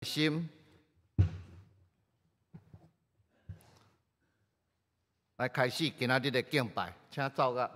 心來開始今仔日的敬拜，請奏樂。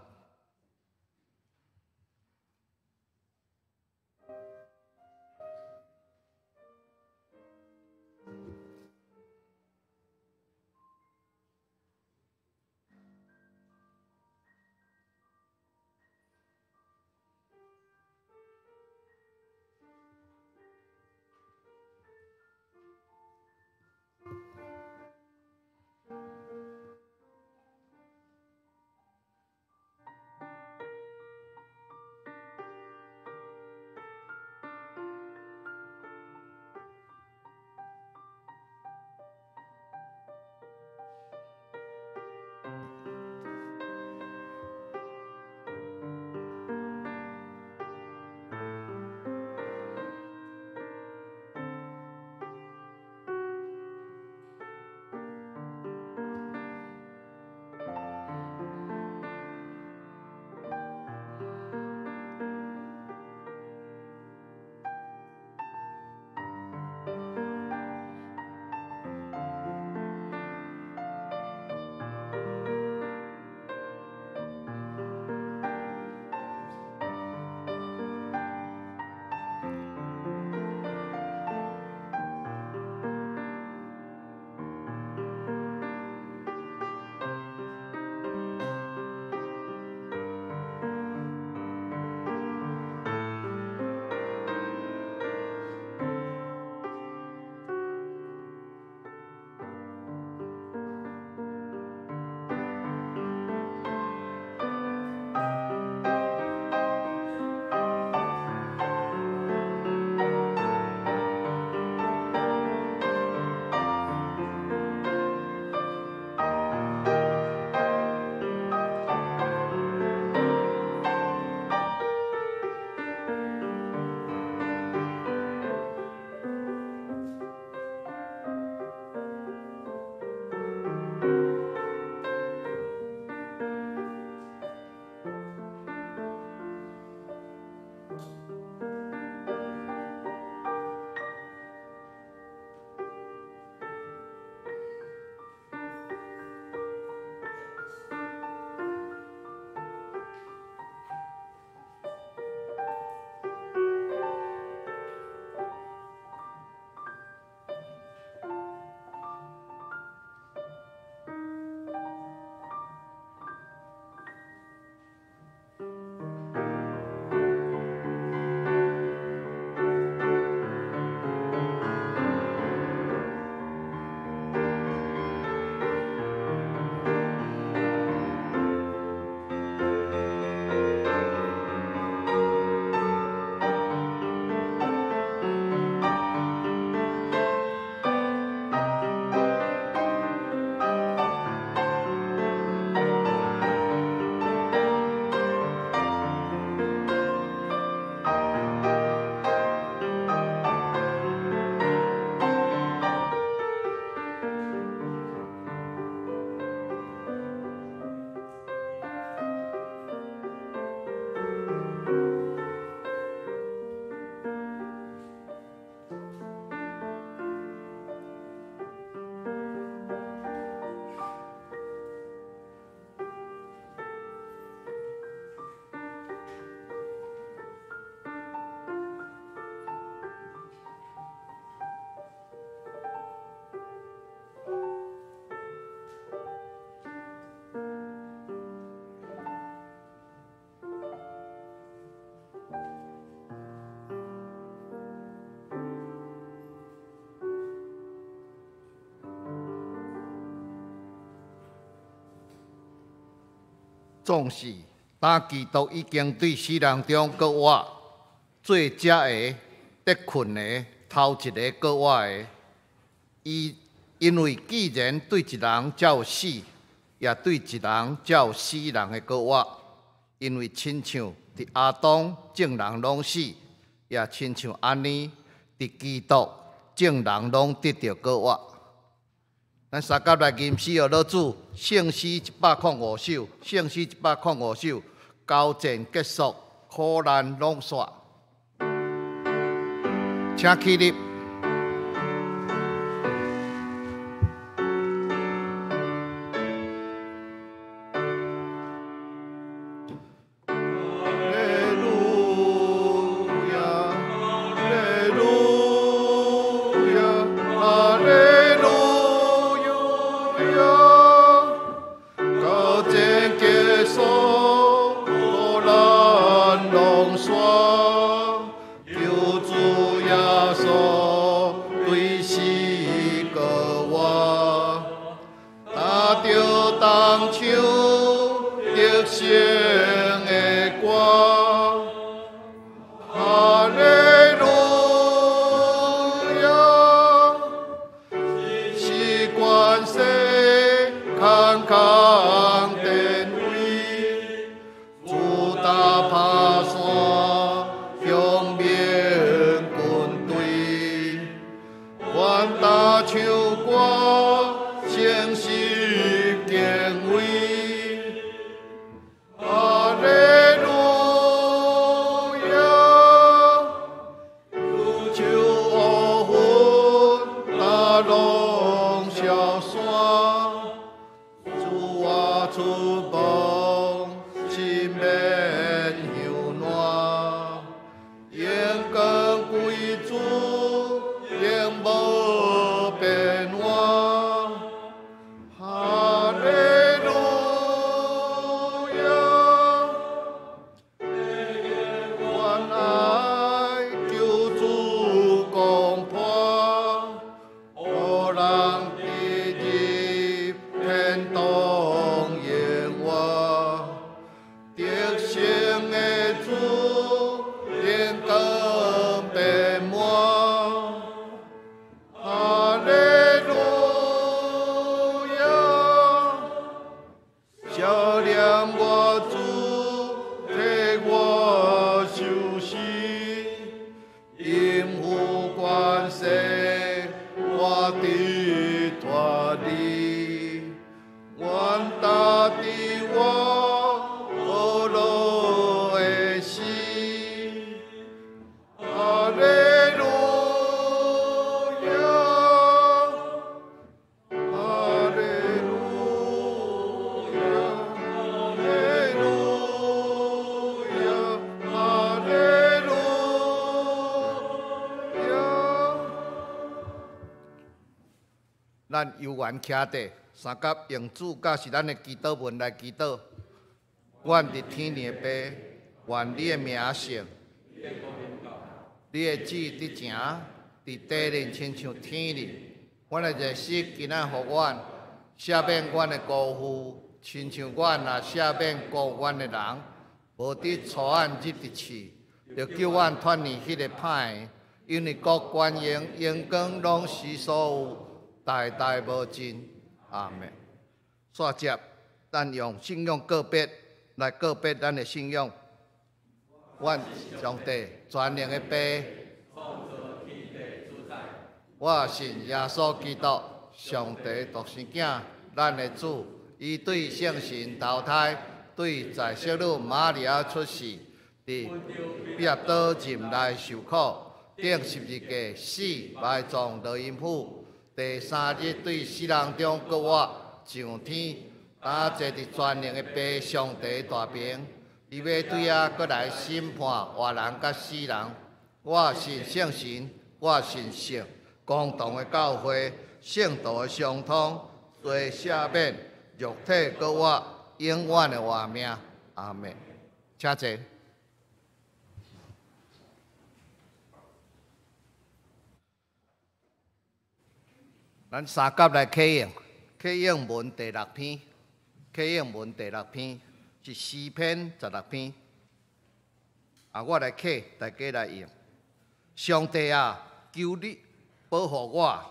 總是，當基督已經對死人中閣活，做這个得睏的頭一个閣活的。伊因為既然對一人才有死，也對一人才有死人的閣活。因為親像佇亞當眾人攏死，也親像按呢佇基督眾人攏得著閣活。咱相佮來吟詩予老主，聖詩105首，聖詩105首，交戰結束，苦難攏煞，請起立。咱悠閒徛佇三甲用主教是咱的祈禱文來祈禱。阮佇天的父，願你的名聖，你的旨得成，佇地裡親像天裡。阮的熱食今仔予阮，赦免阮的辜負，親像阮也赦免辜負阮的人。無得帶阮入佇試，著救阮脫離彼个歹的。因為國權榮榮光攏是所有，代代無盡。阿們。煞接，咱用信仰告別來告別咱的信仰。阮上帝全能的父，我信耶穌基督，上帝獨生囝，咱的主，伊對聖神投胎，對在聖女瑪利亞出世，佇彼拉多任內受苦，釘十字架死，埋葬落陰府，第三日對死人中復活，上天，今坐佇全能的父上帝大爿，伊欲對遐閣來審判活人佮死人。我信聖神，我信聖公同的教會，聖徒的相通，罪赦免，肉體復活，永遠的活命。阿們。請坐。咱三甲來啟應，啟應文第六篇，啟應文第六篇是詩篇16篇。啊，我來啟，大家來應。上帝啊，求你保護我。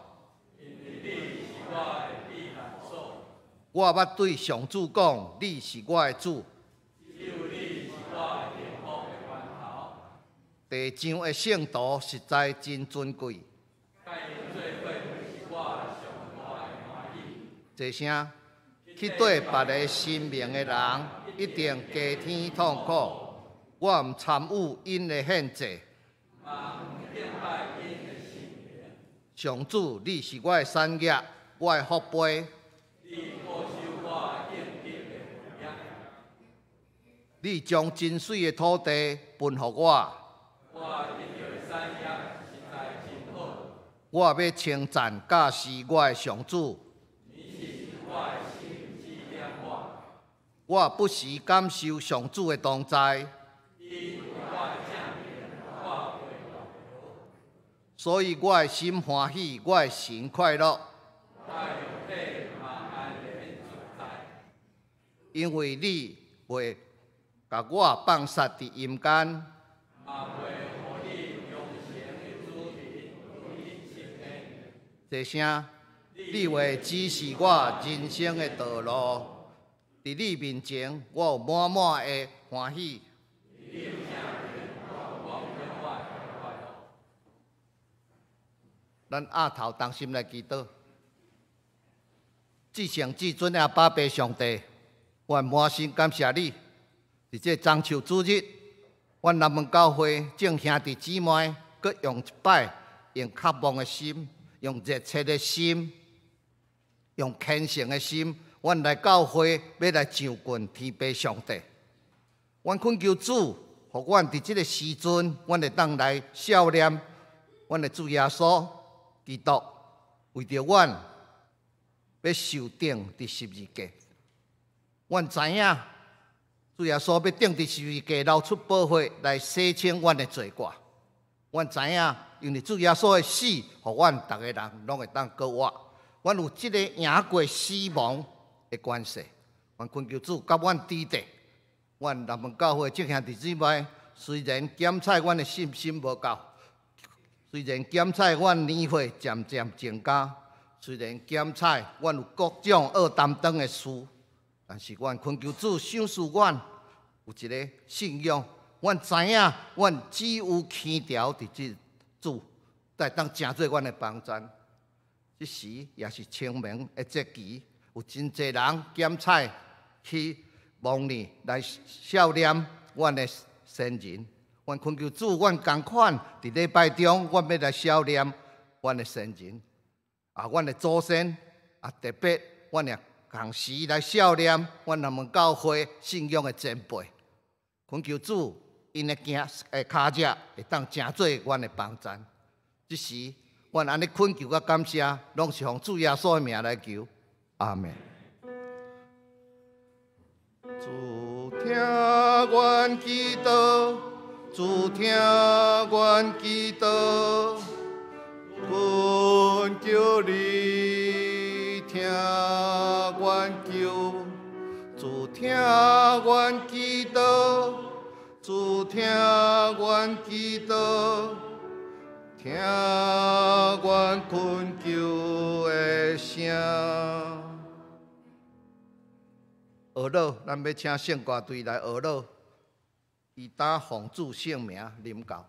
因為你是我的避難所。我捌對上主講，你是我的主。只有你是我幸福的源頭。地上的聖徒實在真尊貴。濟聲去綴別个神明的人，一定加添痛苦。我毋參與𪜶的獻祭。上主，你是我的產業，我的福杯。你將真媠的土地分予我。我欲稱讚教示我的上主。我不時感受上主的同在，所以我的心歡喜，我的神快樂。因為你袂共我放殺佇陰間。這聲，你會指示我人生的道路。佇你面前，我有滿滿的歡喜。咱額頭同心來祈禱。至聖至尊的阿爸父上帝，我滿心感謝你。佇這中秋主日，阮南門教會眾兄弟姊妹，閣用一擺，用渴望的心，用熱切的心，用虔誠的心，阮來教會，欲來上近天父上帝。阮懇求主，予阮佇這个時陣，阮會當來孝念阮的主耶穌基督，為著阮欲受釘佇十字架。阮知影主耶穌欲釘佇十字架，流出寶血來洗清阮的罪過。阮知影，因為主耶穌的死，予阮逐个人攏會當過活。阮有這个贏過死亡的關係，阮懇求主佮阮佇咧。阮南門教會眾兄弟姊妹，雖然檢採阮的信心無夠，雖然檢採阮年歲漸漸增加，雖然檢採阮有各種惡擔當的事，但是阮懇求主賞賜阮有一个信仰。阮知影，阮只有牽牢佇這主，才會當成做阮的幫贊。這時也是清明的節期，有真濟人檢採去墓裡來孝念阮的先人。阮懇求主，阮仝款佇禮拜中，阮欲來孝念阮的先人，啊，阮的祖先，啊，特別阮也仝時來孝念阮南門教會信仰的前輩。懇求主，𪜶的行的跤跡會當成做阮的幫贊。這時，阮按呢懇求佮感謝，攏是奉主耶穌的名來求，阿們。主聽阮祈禱，主聽阮祈禱，懇求你聽阮求。主聽阮祈禱，主聽阮祈禱，聽阮懇求的聲。學樂，咱欲請聖歌隊來學樂，伊當奉主聖名臨到。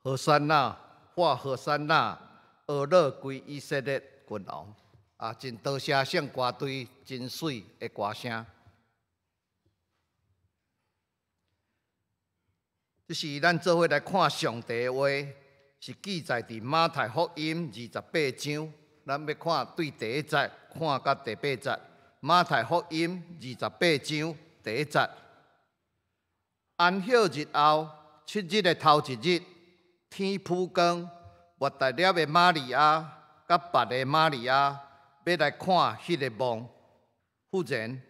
和散那，喊和散那，呵咾歸以色列君王。啊，真多謝聖歌隊真媠的歌聲。這是咱做伙來看上帝的話，是記載佇馬太福音28章。咱欲看對第一節看到第八節。馬太福音二十八章第一節。安息日後，7日的頭一日，天甫光，抹大拉的瑪利亞佮別的瑪利亞欲來看彼个墓。忽然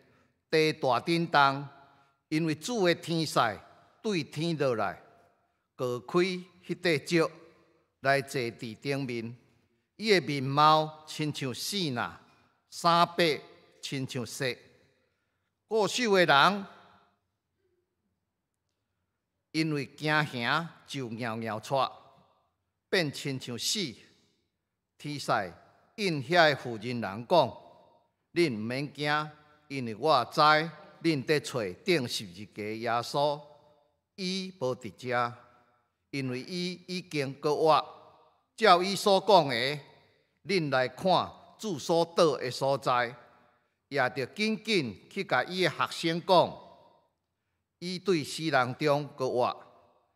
地大震動，因為主的天使對天落來，鑿開彼塊石，來坐佇頂面。伊的面貌親像爍爁，衫白親像雪。看守的人因為驚嚇，就搖搖掣，變親像死。天使應遐个婦人人講：恁毋免驚，因為我知恁佇揣釘十字架耶穌，伊無佇遮，因為伊已經閣活。照伊所講的，恁來看主所倒的所在，也著緊緊去共伊的學生講，伊對死人中閣活，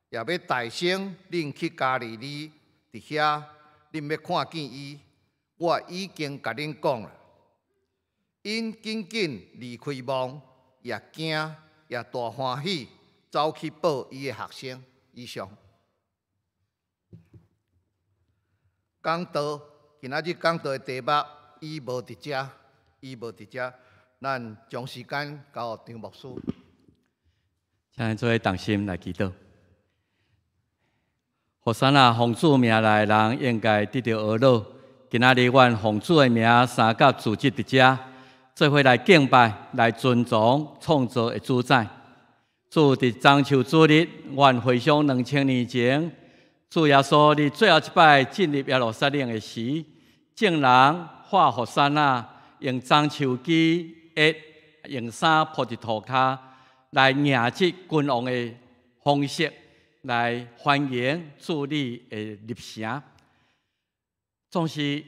也欲代先恁去加利利，佇遐恁欲看見伊。我已經共恁講啦。𪜶緊緊離開墓，也驚也大歡喜，走去報伊的學生。以上。講道，今仔日講道的題目，伊無佇遮，伊無佇遮。咱將時間交予張牧師。請咱做伙同心來祈禱。和散那，奉主名來的人應該得著呵咾。今仔日阮奉主的名三甲聚集佇遮，做伙來敬拜、來尊崇創造的主宰。主，佇中秋主日，阮回想2000年前，主耶穌你最後一擺進入耶路撒冷的時，眾人喊和散那，用棕樹枝葉，用衫鋪佇塗跤，來迎接君王的方式，來歡迎主你的入城。總是，予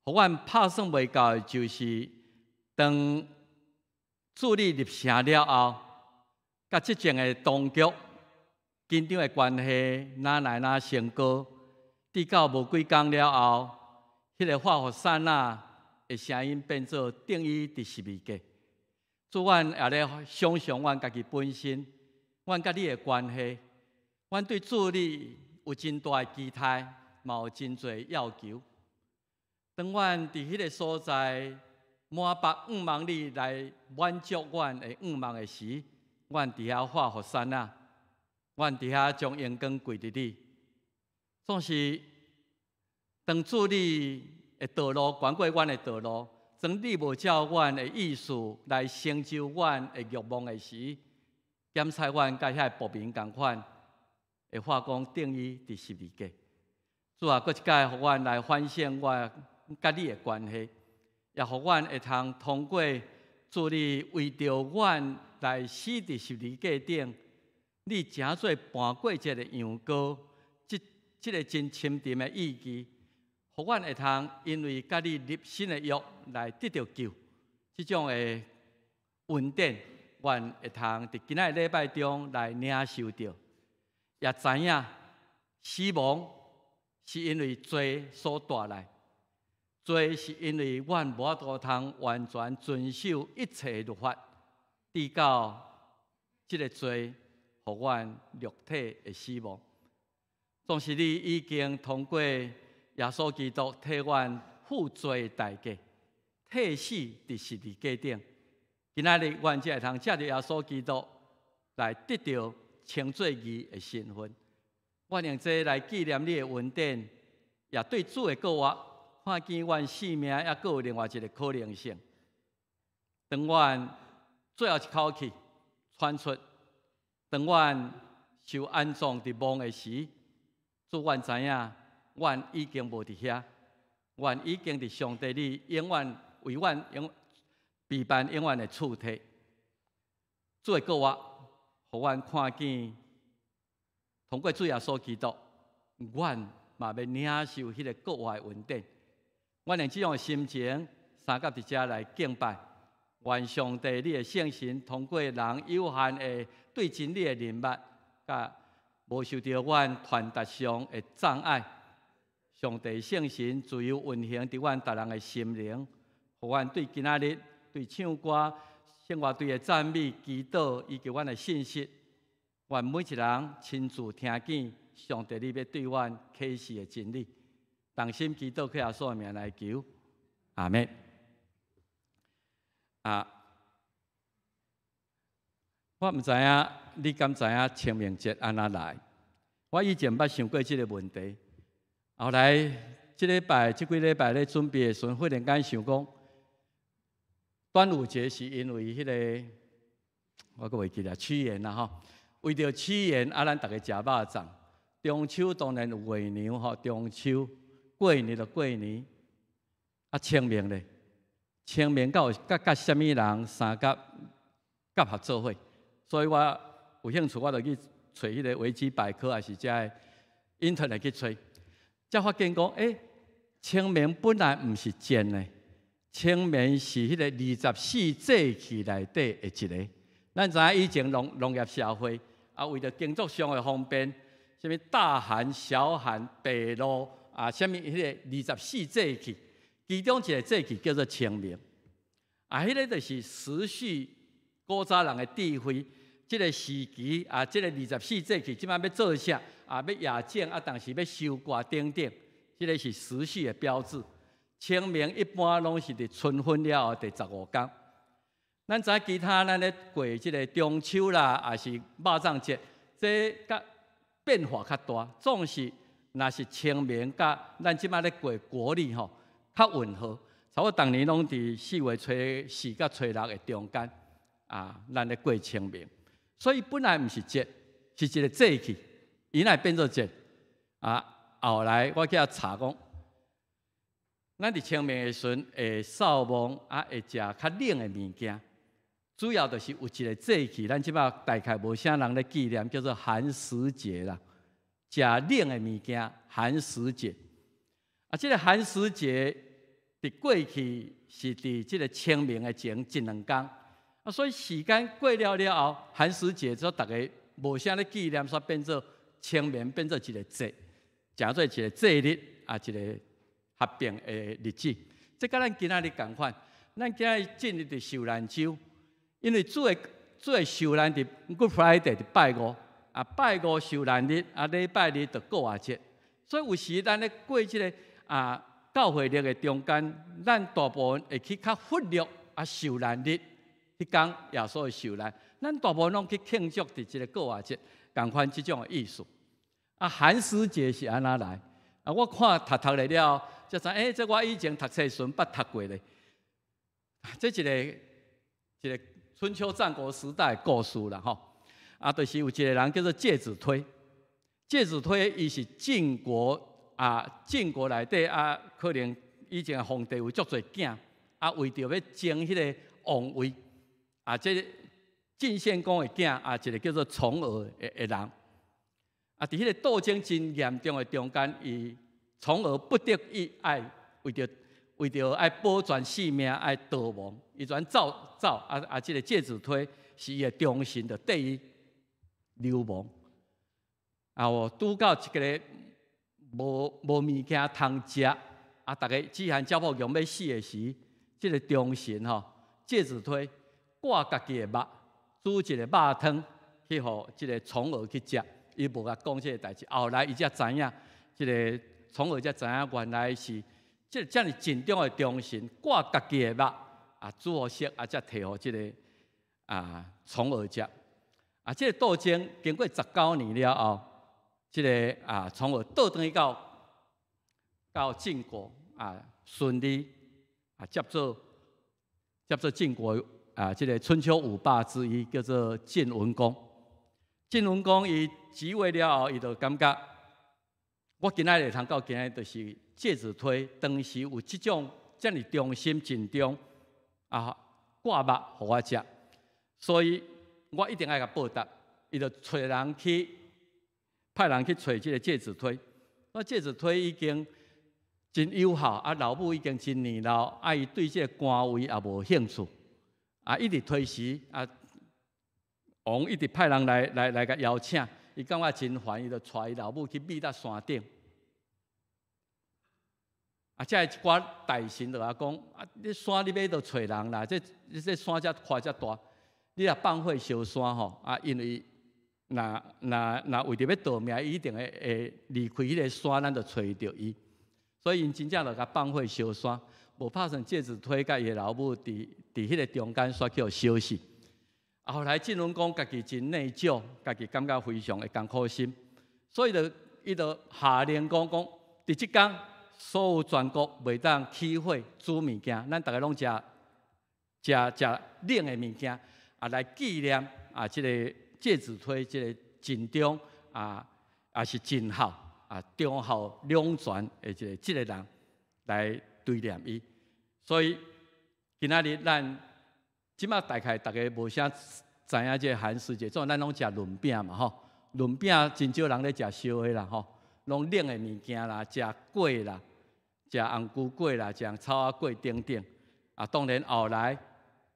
阮拍算袂到的，就是當主你入城了後，佮執政的當局緊張的關係，愈來愈升高。直到無幾工了後，彼个喊和散那的聲音變做釘伊佇十字架。主，阮也咧想象阮家己本身，阮佮你的關係，阮對主你有真大的期待，嘛有真濟要求。當阮佇彼个所在滿腹向望你來滿足阮的向望的時，阮佇遐喊和散那，阮佇遐將榮光歸佇你。總是當主你的道路懸過阮的道路，當你無照阮的意思來成就阮的慾望的時，檢查阮佮遐個暴民仝款，會喊講釘伊佇十字架。主啊，閣一擺予阮來反省我佮你的關係，也予阮會通通過主你為著阮來死佇十字架頂，你成做盤過這个羊羔，這個真深沉的意義，予阮會通因為佮你立新的約來得著救，這種的恩典，阮會通佇今仔日禮拜中來領受著，也知影死亡是因為罪所帶來，罪是因為阮無法度通完全遵守一切律法，直到這个罪予阮肉體的死亡。總是你已經通過耶穌基督替阮付罪的代價，替死佇十字架頂。今仔日阮才會通藉著耶穌基督來得著稱做義的身份。阮用這來紀念你的恩典，也對主的復活，看見阮性命猶閣有另外一个可能性。當阮最後一口氣喘出，當阮受安葬佇墓的時，主，阮知影，阮已經無佇遐，阮已經佇上帝你永遠為阮永備辦永遠的厝體。主的復活，予阮看見，通過主耶穌基督，阮嘛欲領受彼个復活的恩典。阮用這種的心情，相佮佇遮來敬拜。願上帝你的聖神通過人有限的對真理的認捌，佮無受著阮傳達上的障礙。上帝聖神自由運行佇阮逐人的心靈，予阮對今仔日對唱歌、聖樂隊的讚美、祈禱以及阮的信息，願每一人親自聽見上帝你欲對阮啟示的真理。同心祈禱，靠耶穌的名來求，阿們。啊，我毋知影你敢知影清明節按怎來？我以前捌想過這个問題。後來，這禮拜、這幾禮拜咧準備的時陣，忽然間想講，端午節是因為彼个，我閣袂記得屈原啦吼。為著屈原，啊，咱逐家食肉粽。中秋當然有月娘吼，中秋過年就過年。啊，清明咧，清明敢有佮啥物人相佮結合做伙？所以我有興趣，我就去揣彼个維基百科，抑是遮个 internet 去揣。才發現講，欸，清明本來毋是節呢，清明是彼个二十四節氣內底的一个。咱知影以前農業社會，啊，為著耕作上的方便，啥物大寒、小寒、白露啊，啥物彼个二十四節氣，其中一个節氣叫做清明。啊，彼个就是時序古早人的智慧。這个時期啊，這个二十四節氣，這擺欲做啥？啊，欲夜種啊，當時欲收割等等，這个是時序的標誌。清明一般攏是佇春分了後第十五工。咱知影其他咱咧過這个中秋啦，抑是肉粽節，這較變化較大。總是若是清明佮咱這擺咧過國曆吼，較吻合。差不多逐年攏佇4月初四佮初六的中間啊，咱咧過清明。所以本來毋是節，是一个節氣，伊哪會變做節？啊，後來我去遐查講，咱佇清明的時陣會掃墓，啊，會食較冷的物件，主要就是有一个節氣，咱這擺大概無啥人咧紀念，叫做寒食節啦。食冷的物件，寒食節。啊，這个寒食節佇過去是佇這个清明的前一兩工。啊，所以時間過了了後，寒食節之後，逐家無啥咧紀念，煞變做清明變做一个節，成做一个節日啊，一个合併的日子。這佮咱今仔日仝款，咱今仔日進入佇受難週，因為主的受難佇 Good Friday 佇拜五，啊拜五受難日，啊禮拜日就復活節，所以有時咱咧過這个啊教會曆的中間，咱大部分會去較忽略啊受難日。彼工耶穌的受難，咱大部分攏去慶祝佇這个復活節，仝款這種的意思。啊，寒食節是按怎來？啊，我看讀讀咧了後，才知欸，這我以前讀冊時陣捌讀過咧。這一个春秋戰國時代的故事啦，吼。啊，就是有一个人叫做介子推，介子推伊是晉國啊，晉國內底啊，可能以前皇帝有足濟囝，啊，為著欲爭彼个王位。啊，這个晉獻公的囝啊，一个叫做重耳的人，啊，佇彼个鬥爭真嚴重的中間，伊重耳不得已愛為著愛保全性命，愛逃亡，伊就走走啊啊！這个介子推是伊的忠臣，就綴伊流亡。啊，有拄到一个無物件通食，啊，逐家飢寒交迫欲死的時，這个忠臣吼介子推割家己的肉，煮一个肉湯去予這个重耳去食，伊無共講這个代誌。後來伊才知影，這个重耳才知影原來是這个遮爾盡忠的忠臣，割家己的肉啊，煮予熟啊，才提予這个啊重耳食。啊，這个鬥爭經過19年了後，這个啊重耳倒轉去到晉國啊，順利啊接做晉國啊，這个春秋五霸之一，叫做晉文公。晉文公伊即位了後，伊就感覺我今仔日通到今仔日，就是介子推當時有這種遮爾忠心盡忠啊，割肉予我食，所以我一定愛共報答。伊就揣人去派人去揣這个介子推。那介子推已經真有孝，啊，老母已經真年老，啊，伊對這个官位也無興趣，啊，一直推辭，啊，王一直派人來共邀請，伊感覺真煩，伊就帶伊老母去覕佇山頂。啊，這一寡大臣就共講：啊，你山你欲著揣人啦，這山遮寬遮大，你若放火燒山吼，啊，因為若為著欲逃命，伊一定會離開彼个山，咱就揣著伊。所以𪜶真正就共放火燒山，無拍算介子推佮伊的老母佇彼个中間煞去予燒死。啊，後來晉文公家己真內疚，家己感覺非常的艱苦心，所以就伊就下令講，佇這工所有全國袂當起火煮物件，咱逐家攏食冷的物件，啊來紀念啊這个介子推這个盡忠啊，也是盡孝啊，忠孝兩全的這个人來追念伊。所以今仔日咱這馬大概逐家無啥知影這个寒食節，總咱攏食潤餅嘛吼，潤餅真少人咧食燒的啦吼，攏冷的物件啦，食粿啦，食紅龜粿啦，食草仔粿等等。啊，當然後來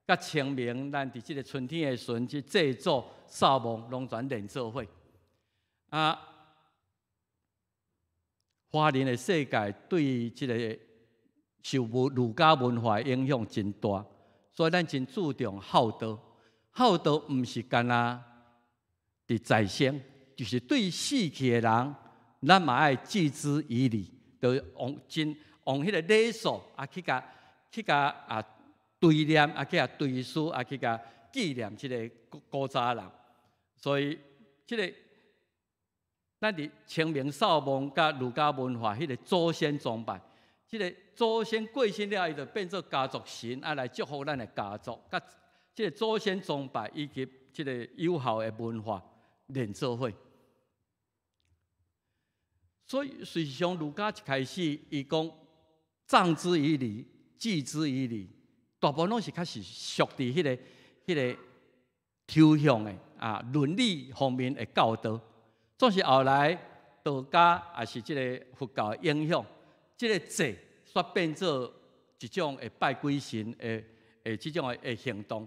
佮清明，咱佇這个春天的時陣去祭祖掃墓，攏全連做伙。啊，華人的世界對這个受儒家文化影響真大，所以咱真注重孝道。孝道毋是干焦佇在生，就是對死去的人，咱嘛愛祭之以禮，就用真用彼个禮數啊去共啊追念啊去共追思啊去共紀念這个古早人。所以這个咱佇清明掃墓佮儒家文化彼个祖先崇拜，這个祖先過身了，伊就變做家族神啊來祝福咱的家族，佮這个祖先崇拜以及這个有孝的文化連做伙。所以，事實上，儒家一開始伊講葬之以禮，祭之以禮，大部分攏是較是屬佇彼個抽象的啊倫理方面的教導。總是後來道家抑是這个佛教的影響，這个祭煞變做一種會拜鬼神的這種的行動，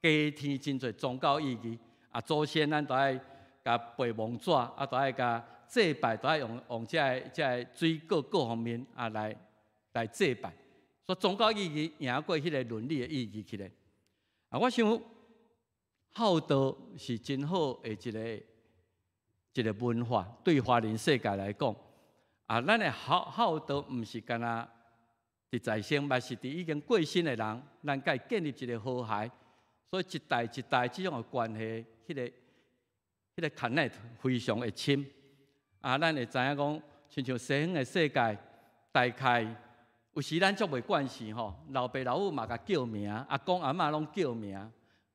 加添真濟宗教意義。啊，祖先咱都愛共背墓紙，啊，都愛共祭拜，都愛用這个水果各方面啊來祭拜。所以宗教意義贏過彼个倫理的意義起來。啊，我想孝道是真好的一個文化，對華人世界來講，啊，咱的孝道毋是干焦佇在生，嘛是佇已經過身的人，咱共伊建立一个和諧，所以一代一代這種的關係，彼個 connect 非常的深。啊，咱會知影講，親像西方的世界，大概有時咱足袂慣勢吼，老爸老母嘛共叫名，阿公阿嬤攏叫名，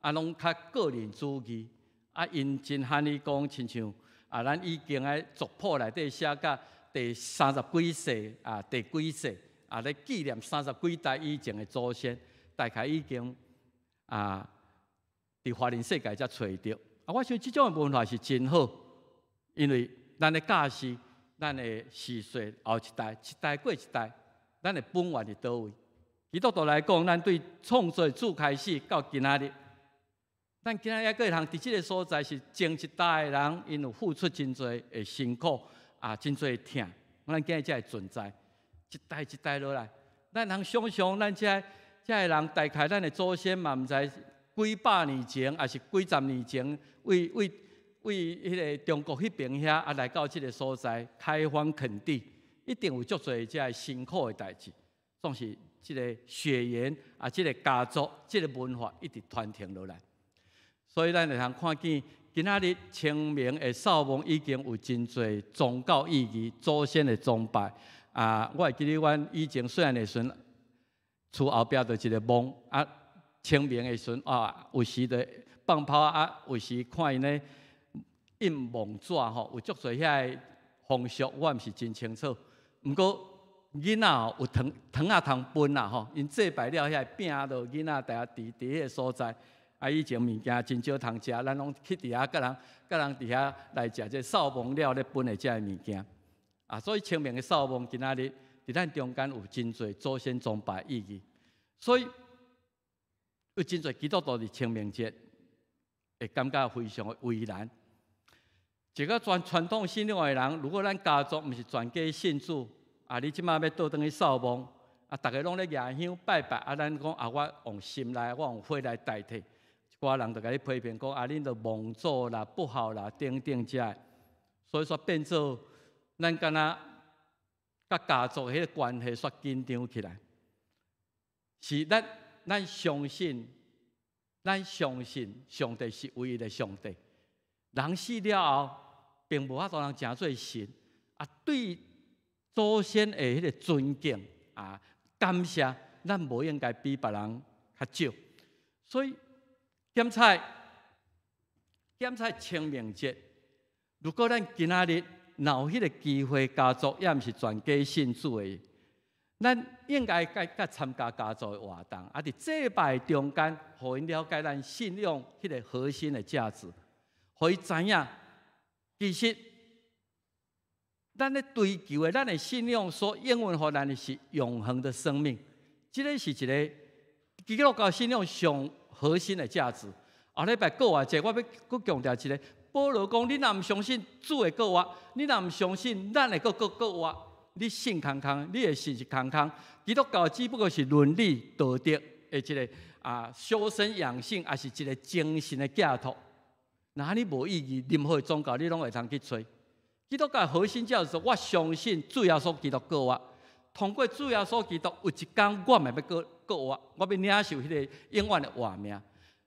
啊，攏較個人主義，啊，𪜶真罕伊講，親像啊，咱已經喺族譜內底寫甲第三十幾世啊，第幾世啊，咧紀念三十幾代以前的祖先，大概已經啊，佇華人世界才揣著。啊，我想這種的文化是真好，因為咱的教示，咱的時序後一代，一代過一代，咱的本源佇佗位？基督徒來講，咱對創造主開始到今仔日，咱今仔日猶閣會通佇這个所在，是前一代的人，𪜶有付出真濟的辛苦啊，真濟的疼，咱今日才會存在，一代一代落來，咱通想象，咱這个人大概咱的祖先嘛，毋知幾百年前，抑是幾十年前，為彼个中國彼邊遐啊來到這个所在開荒墾地，一定有足濟這个辛苦的代誌，總是這个血緣啊，這个家族、這个文化一直傳承落來。所以咱會通看見，今仔日清明的掃墓已經有真濟宗教意義、祖先的崇拜。啊，我會記得阮以前細漢的時陣，厝後壁就一个墓啊，清明的時陣啊，有時就放炮啊，有時看𪜶咧印墓紙吼，有足濟遐个風俗，我毋是真清楚。毋過囡仔吼有糖糖仔通分啦吼，𪜶祭拜了遐個餅，就囡仔大家佇彼个所在，啊，以前物件真少通食，咱攏去佇遐，佮人佮人佇遐來食這掃墓了咧分的這个物件。啊，所以清明的掃墓今仔日佇咱中間有真濟祖先崇拜意義，所以有真濟基督徒佇清明節會感覺非常的為難。一個傳傳統信仰的人，如果咱家族毋是全家信主，啊，你這馬欲倒轉去掃墓，啊，逐个攏咧舉香拜拜，啊，咱講啊，我用心內，我用火來代替，一寡人就共你批評講，啊，恁著妄做啦，不好啦，等等這个，所以說變做咱敢若佮家族彼個關係煞緊張起來，是咱咱相信，咱相信上帝是唯一的上帝。人死了後，並無法度通成做神。啊，對祖先的彼個尊敬啊、感謝，咱無應該比別人較少。所以檢查檢查清明節，如果咱今仔日若有彼個機會，家族抑毋是全家信主的，咱應該該該參加家族的活動，啊，佇祭拜中間，予𪜶了解咱信仰彼個核心的價值，予伊知影，其實咱咧追求的，咱的信仰所應允予咱的是永恆的生命，這个是一个基督教信仰上核心的價值。後禮拜復活節，我欲閣強調一个，保羅講：你若毋相信主會復活，你若毋相信咱會閣閣復活，你信空空，你的信是空空。基督教只不過是倫理道德的一个啊修身養性，抑是一个精神的寄託。若按呢無意義，任何宗教你攏會通去揣。基督教核心價值是，我相信主耶穌基督復活，通過主耶穌基督，有一天我嘛欲閣復活，我欲領受彼个永遠的活命。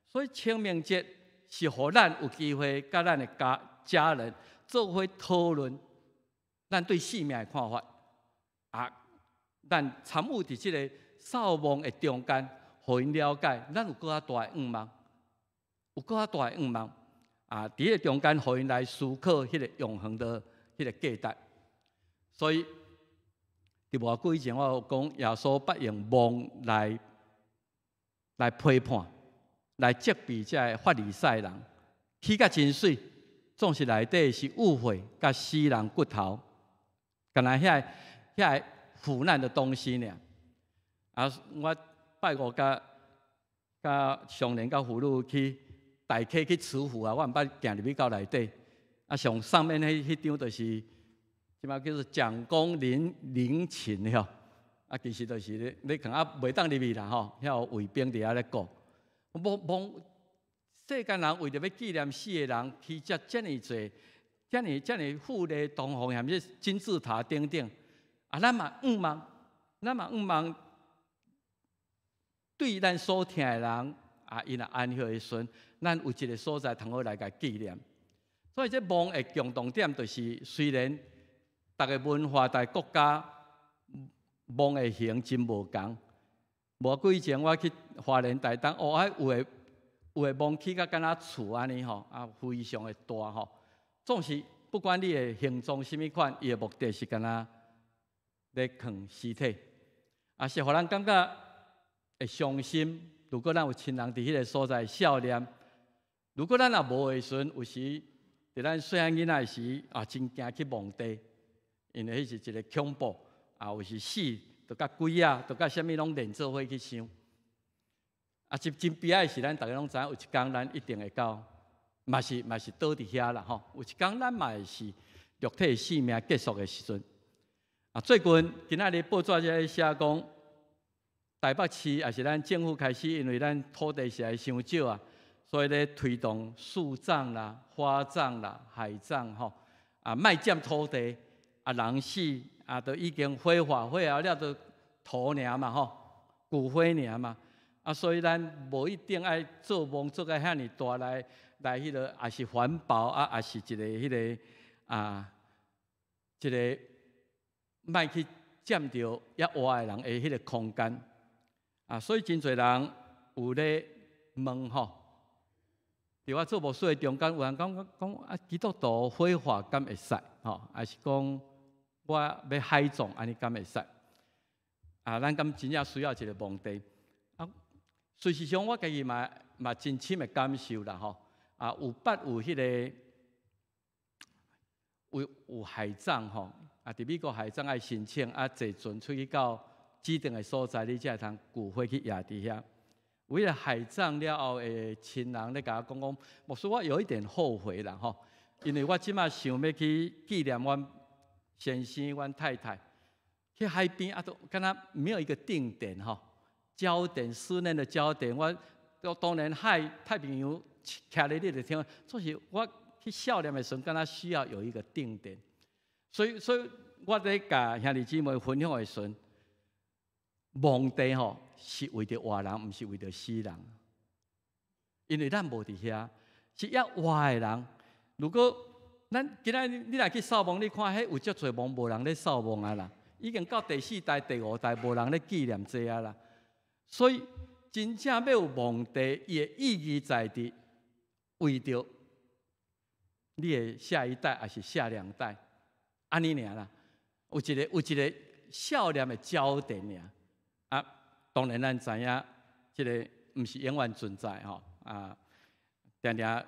所以清明節是予咱有機會佮咱的家家人做伙討論咱對生命的看法。啊，咱參與佇這个掃墓的中間，予𪜶了解，咱有閣較大的願望，有閣較大的願望。啊，佇彼个中間，予𪜶來思考彼个永恆的彼个價值。所以，佇無偌久以前，我有講耶穌捌用墓來來批判、來責備這个法利賽人，起甲真媠，總是內底是污穢佮死人骨頭，敢若遐遐腐爛的東西爾。啊，我拜五佮佮上年佮婦女去大溪去慈湖啊，我毋捌行入去到內底。啊，上上面彼彼張就是，這馬叫做蔣公陵陵寢吼。啊，其實就是咧，你看啊，袂當入去啦吼，遐有衛兵佇遐咧顧。無無世間人為著欲紀念死的人，起遮遮爾濟、遮爾遮爾富麗堂皇，甚至金字塔等等。啊，咱嘛向望，咱嘛向望，對咱所疼的人，啊，𪜶若安息的時陣，咱有一个所在通好來共紀念。所以這墓的共同點就是，雖然逐个文化、逐个國家墓的形真無仝。無久以前我去花蓮台東，哦，啊有的有的墓起甲敢若厝按呢吼，啊非常的大吼。總是不管你的形狀啥物款，伊的目的是敢若咧囥屍體，啊是予人感覺會傷心。如果咱有親人佇彼个所在孝念，如果咱若無的時陣，有時佇咱細漢囡仔時啊，真驚去墓地，因為彼是一个恐怖，啊有時死，就佮鬼仔，就佮啥物攏連做伙去想。啊，真真悲哀的是，咱逐家攏知影，有一工咱一定會到，嘛是嘛是倒佇遐啦吼。有一工咱嘛會是肉體生命結束的時陣。啊，最近今仔日報紙這寫講，台北市抑是咱政府開始，因為咱土地實在傷少啊，所以咧推動樹葬啦、花葬啦、海葬吼，啊，莫佔土地，啊，人死啊，都已經火化火化了，就土爾嘛吼，骨灰爾嘛，啊，所以咱無一定愛做墓做甲遐爾大來來彼个，抑是環保啊，抑是一个彼个啊，一个莫去佔著猶活的人的彼个空間。啊，所以真濟人有咧問吼，佇我做牧師的中間，有人講講啊，基督徒火化敢會使吼？抑是講我欲海葬按呢敢會使？啊，咱敢真正需要一个墓地？啊，事實上我家己嘛嘛真深的感受啦吼。啊，有捌有彼个有海葬吼，啊，佇美國海葬愛申請，啊，坐船出去到指定的所在，你才會通骨灰去掖佇遐。為了海葬了後的親人咧共我講講，牧師，我有一點後悔啦吼，因為我這馬想欲去紀念阮先生、阮太太，去海邊啊，都敢若沒有一個定點吼，焦點思念的焦點，我當然海太平洋徛咧你就聽，就是我去孝念的時陣，敢若需要有一個定點，所以我咧共兄弟姊妹分享的時陣，墓地吼是為著活人，毋是為著死人，因為咱無佇遐，是猶活的人。如果咱今仔你若去掃墓，你看彼有足濟墓無人咧掃墓啊啦，已經到第四代、第五代無人咧紀念這啊啦。所以真正欲有墓地，伊的意義在佇為著你的下一代，抑是下兩代，按呢爾啦。有一個孝念的焦點爾。啊，當然咱知影，這个毋是永遠存在吼。啊，定定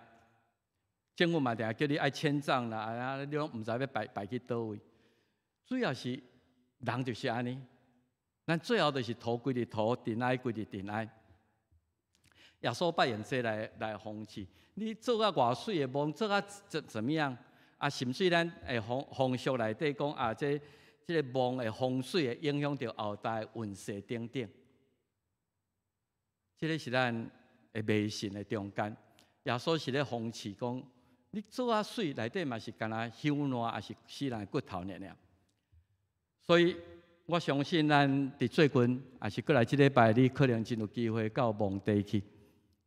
政府嘛定定叫你愛遷葬啦，啊，你攏毋知欲擺擺去佗位。主要是人就是按呢，咱最後就是土歸佇土，塵埃歸佇塵埃。耶穌捌用這來諷刺，你做啊偌媠的墓，做啊怎麼樣？啊，甚至咱會風俗內底講啊，這個墓的風水會影響著後代運勢等等。這个是咱的迷信的中間。耶穌是咧諷刺講，你做啊媠內底嘛是干焦香爛，抑是死人的骨頭爾爾。所以我相信咱佇最近，抑是過來這禮拜，你可能真有機會到墓地去，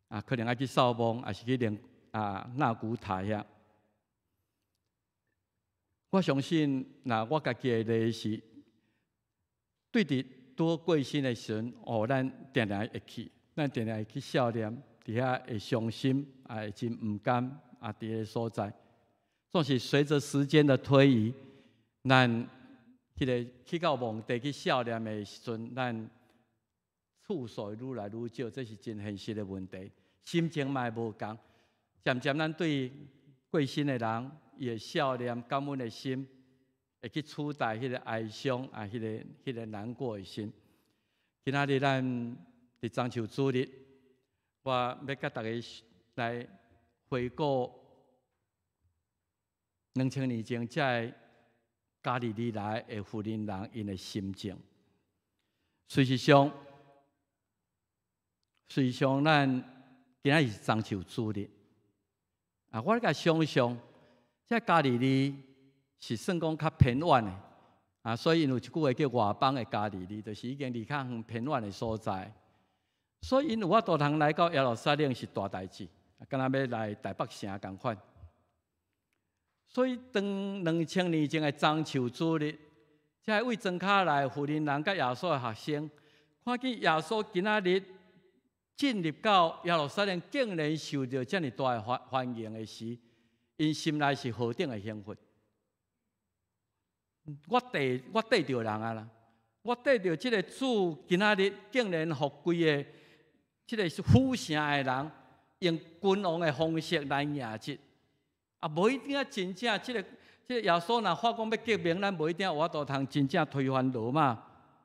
啊，可能愛去掃墓，抑是去靈啊納骨塔遐。我相信，若我家己的例是，對佇拄過身的時陣，哦，咱定定會去，咱定定會去孝念，佇遐會傷心，啊，會真毋甘，啊，佇个所在，總是隨著時間的推移，咱彼个去到墓地去孝念的時陣，咱次數會愈來愈少，這是真現實的問題。心情嘛會無仝，漸漸咱對過身的人，伊的孝念感恩的心，會去取代彼个哀傷啊，彼个難過的心。今仔日咱佇棕樹主日，我欲佮大家來回顧2000年前，這个加利利來的婦人人𪜶的心情。事實上，咱今仔日是棕樹主日啊！我咧共想象，這加利利是算講較偏遠的啊，所以𪜶有一句話叫外邦的加利利，就是已經離較遠偏遠的所在。所以𪜶有法度通來到耶路撒冷是大代誌，敢若欲來台北城仝款。所以當2000年前的棕樹主日，這个對莊跤來婦人人佮耶穌的學生，看見耶穌今仔日進入到耶路撒冷，竟然受著遮爾大的歡迎的時，𪜶心內是何等的興奮！我綴著人啊啦，我綴著這个主今仔日竟然予規個這个府城的人用君王的方式來迎接。啊，無一定啊，真正這個耶穌若發講欲革命，咱無一定有法度通真正推翻羅馬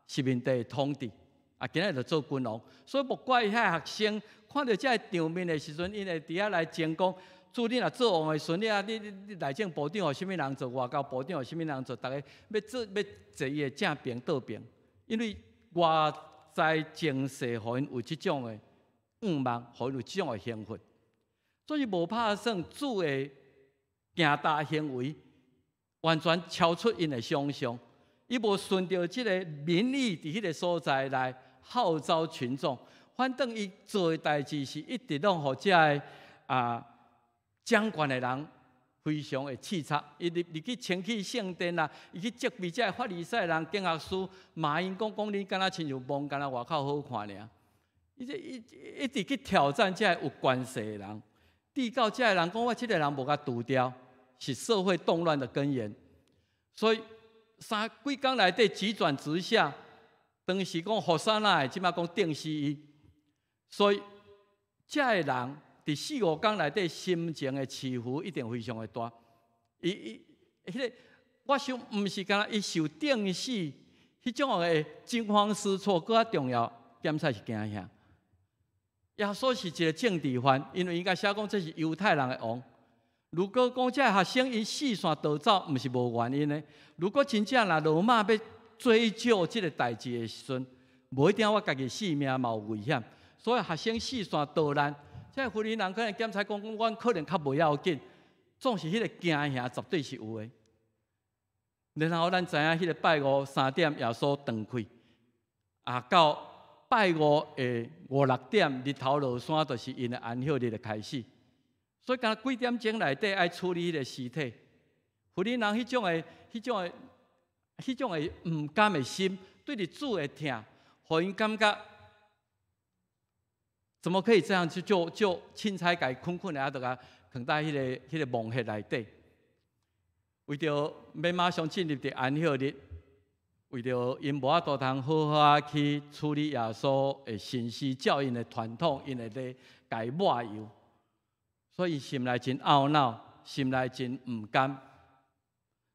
殖民地的統治。啊，今仔日就做君王，所以莫怪遐學生看著這个場面的時陣，𪜶會佇遐來爭講：主，你若做王的時陣，你啊，你內政部長予啥物人做，外交部長予啥物人做，逐个欲坐伊的正爿倒爿，因為外在情勢予𪜶有這種的願望，予𪜶有這種的興奮，所以無拍算主的行動行為，完全超出𪜶的想象。伊無順著這个民意佇彼个所在來號召群眾，反轉伊做的代誌是一直攏予這个啊掌權的人非常的刺訕。伊入去清去聖殿啦，伊去責備這个法利賽人、經學師，罵𪜶講講你敢若親像墓敢若外口好看爾。伊這一直去挑戰這个有權勢的人，直到這个人講我這个人無共除掉，是社會動亂的根源。所以三幾工內底急轉直下，當時講和散那，這馬講釘死伊。所以這个人佇四五工內底心情的起伏一定非常的大。伊伊彼个，我想毋是干焦伊受釘死，彼種的驚慌失措，閣較重要，檢採是驚嚇。耶穌是一個政治犯，因為伊共寫講這是猶太人的王。如果講這个學生𪜶四散逃走，毋是無原因的。如果真正若羅馬欲追究這个代誌的時陣，無一定我家己性命嘛有危險。所以學生四散逃難，這个婦人人可能檢採講，阮可能較無要緊，總是彼个驚嚇絕對是有的。然後咱知影，彼个拜五3點耶穌斷氣，啊，到拜五的五六點日頭落山，就是𪜶的安息日的開始。所以，敢若幾點鐘內底愛處理彼个屍體，婦人人彼種的毋甘的心，對著主的疼，予𪜶感覺怎麼可以這樣去就就凊彩共伊睏睏的，啊，就共囥佇彼个墓穴內底，為著欲馬上進入佇安息日，為著𪜶無法度通好好仔去處理耶穌的身屍，照𪜶的傳統，𪜶的禮，共伊抹油。所以心內真懊惱，心內真毋甘，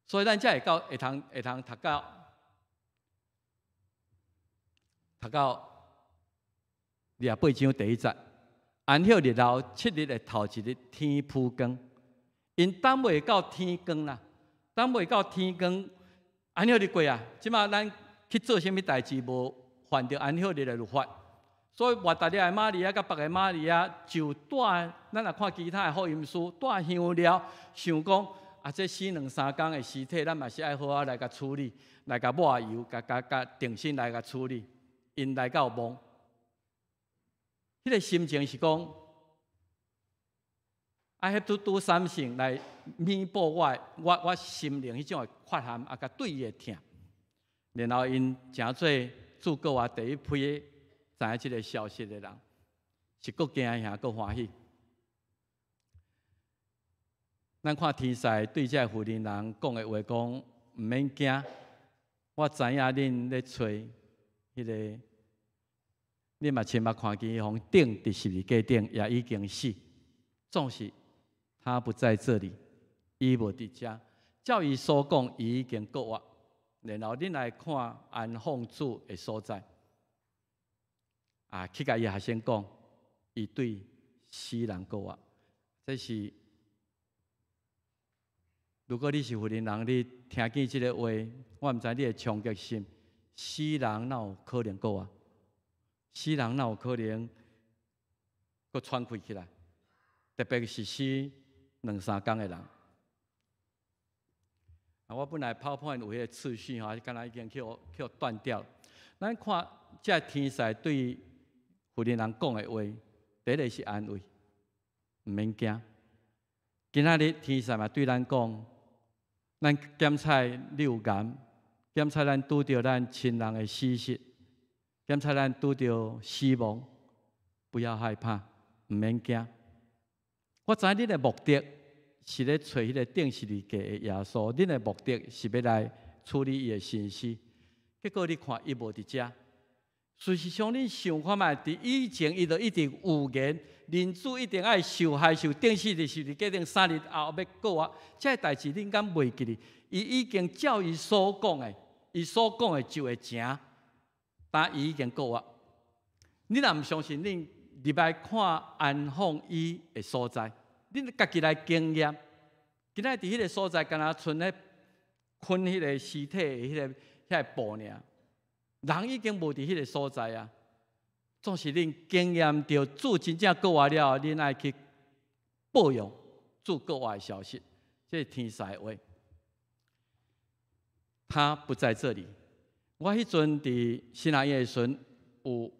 所以咱才會到會通讀到28章第一節，安息日後7日的頭一日天晡光，𪜶等袂到天光啦，等袂到天光，安息日過啊，這馬咱去做啥物代誌無犯著安息日的律法。所以抹大拉的瑪利亞佮別个瑪利亞就帶，咱若看其他的福音書，帶香料，想講啊，這死兩三工的屍體，咱嘛是愛好好來共處理，來共抹油，共共共定心來共處理。𪜶來到墓，彼个心情是講，I have to do something 來彌補我心靈彼種的缺陷，啊，佮對伊的疼。然後𪜶成做主復活第一批知影這个消息的人，是閣驚嚇閣歡喜。咱看天使對這个婦人人講的話，講毋免驚，我知影恁咧揣彼个，恁嘛親目看見伊予釘佇十字架頂，也已經死。總是他不在這裡，伊無佇遮。照伊所講，伊已經復活。然後恁來看安放主的所在。啊，去共伊學生講，伊對死人復活。這是如果你是婦人人，你聽見這个話，我毋知你的衝擊心。死人哪有可能復活？死人哪有可能閣喘氣起來？特別是死兩三工的人。啊，我本來 PowerPoint 有彼个次序吼，敢若已經去予斷掉。咱看這天使對婦人人講的話，第一个是安慰，毋免驚。今仔日天使嘛對咱講，咱檢採你有癌，檢採咱拄著咱親人的死訊，檢採咱拄著死亡，不要害怕，毋免驚。我知恁的目的是咧揣彼个釘十字架的耶穌，恁的目的是欲來處理伊的身屍。結果你看伊無佇遮。事實上，恁想看覓，佇以前伊就一直預言，人子一定愛受害、受釘死佇十字架頂，3日後欲復活。這个代誌恁敢袂記得？伊已經照伊所講的，伊所講的就會成，但伊已經復活。你若毋相信，恁入來看安放伊的所在，恁家己來經驗。今仔佇彼个所在，敢若賰咧睏彼个屍體的彼个布爾。人已經無佇彼个所在啊！總是恁經驗著主真正復活了，恁愛去報揚主復活的消息。這是天使的話。他不在這裡。我彼陣佇神學院的時陣，有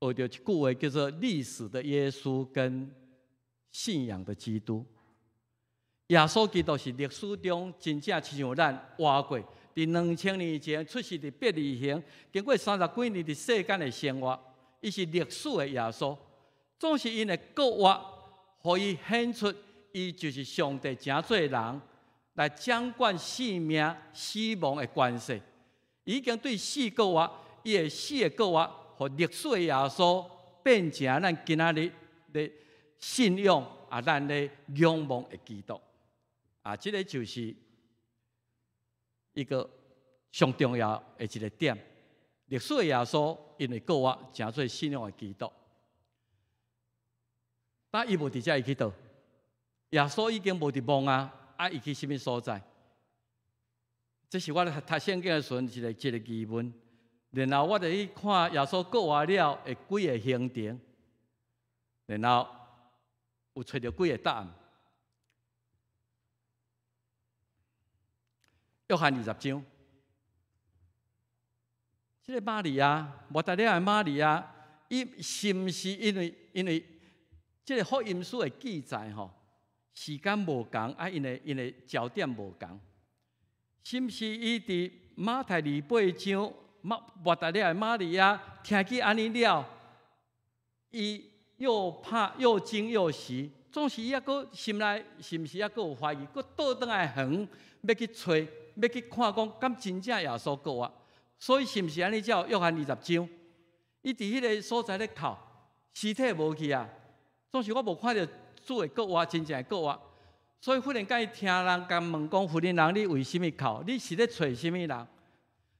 學著一句話，叫做“歷史的耶穌跟信仰的基督”。耶穌基督是歷史中真正親像咱活過。佇2000年前出世佇伯利恆，經過30幾年佇世間的生活，伊是歷史的耶穌。總是𪜶的復活，予伊顯出伊就是上帝成做人來掌管生命、死亡的權勢。已經對死復活，伊的死的復活，予歷史的耶穌變成咱今仔日咧信仰啊，咱咧仰望的基督啊，這个就是一個上重要的一个點。歷史的耶穌因為復活，成做信仰的基督。但伊無佇遮，伊去佗？耶穌已經無佇墓啊，啊，伊去啥物所在？這是我咧讀聖經的時陣一個一個疑問。然後我就去看耶穌復活了的幾个行程，然後有揣著幾个答案。約翰20章，這个瑪利亞，抹大拉的瑪利亞，伊是毋是因為這个福音書的記載吼，時間無仝啊，𪜶的焦點無仝，是毋是伊佇馬太28章，抹大拉的瑪利亞聽見按呢了，伊又怕又驚又喜，總是伊猶閣心內是毋是猶閣有懷疑，閣倒轉來園欲去揣，欲去看講，敢真正耶穌復活？所以是毋是按呢？才有約翰二十章，伊佇彼个所在咧哭，屍體無去啊。總是我無看著主會復活，真正會復活。所以忽然間伊聽人共問講：婦人人，你為啥物哭？你是咧揣啥物人？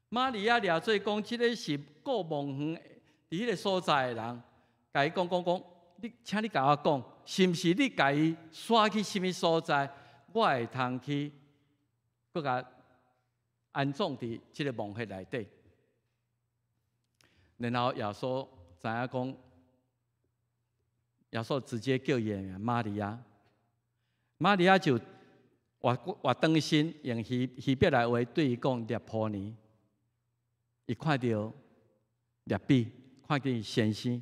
瑪利亞掠做講，這个是顧墓園佇彼个所在的人，共伊講講講，你請你共我講，是毋是你共伊徙去啥物所在？我會通去閣共安葬佇這个墓穴內底。然後耶穌知影講，耶穌直接叫伊的名瑪利亞，瑪利亞就活活轉身，用希伯來話對伊講辣波尼。伊看著拉比，看見先生，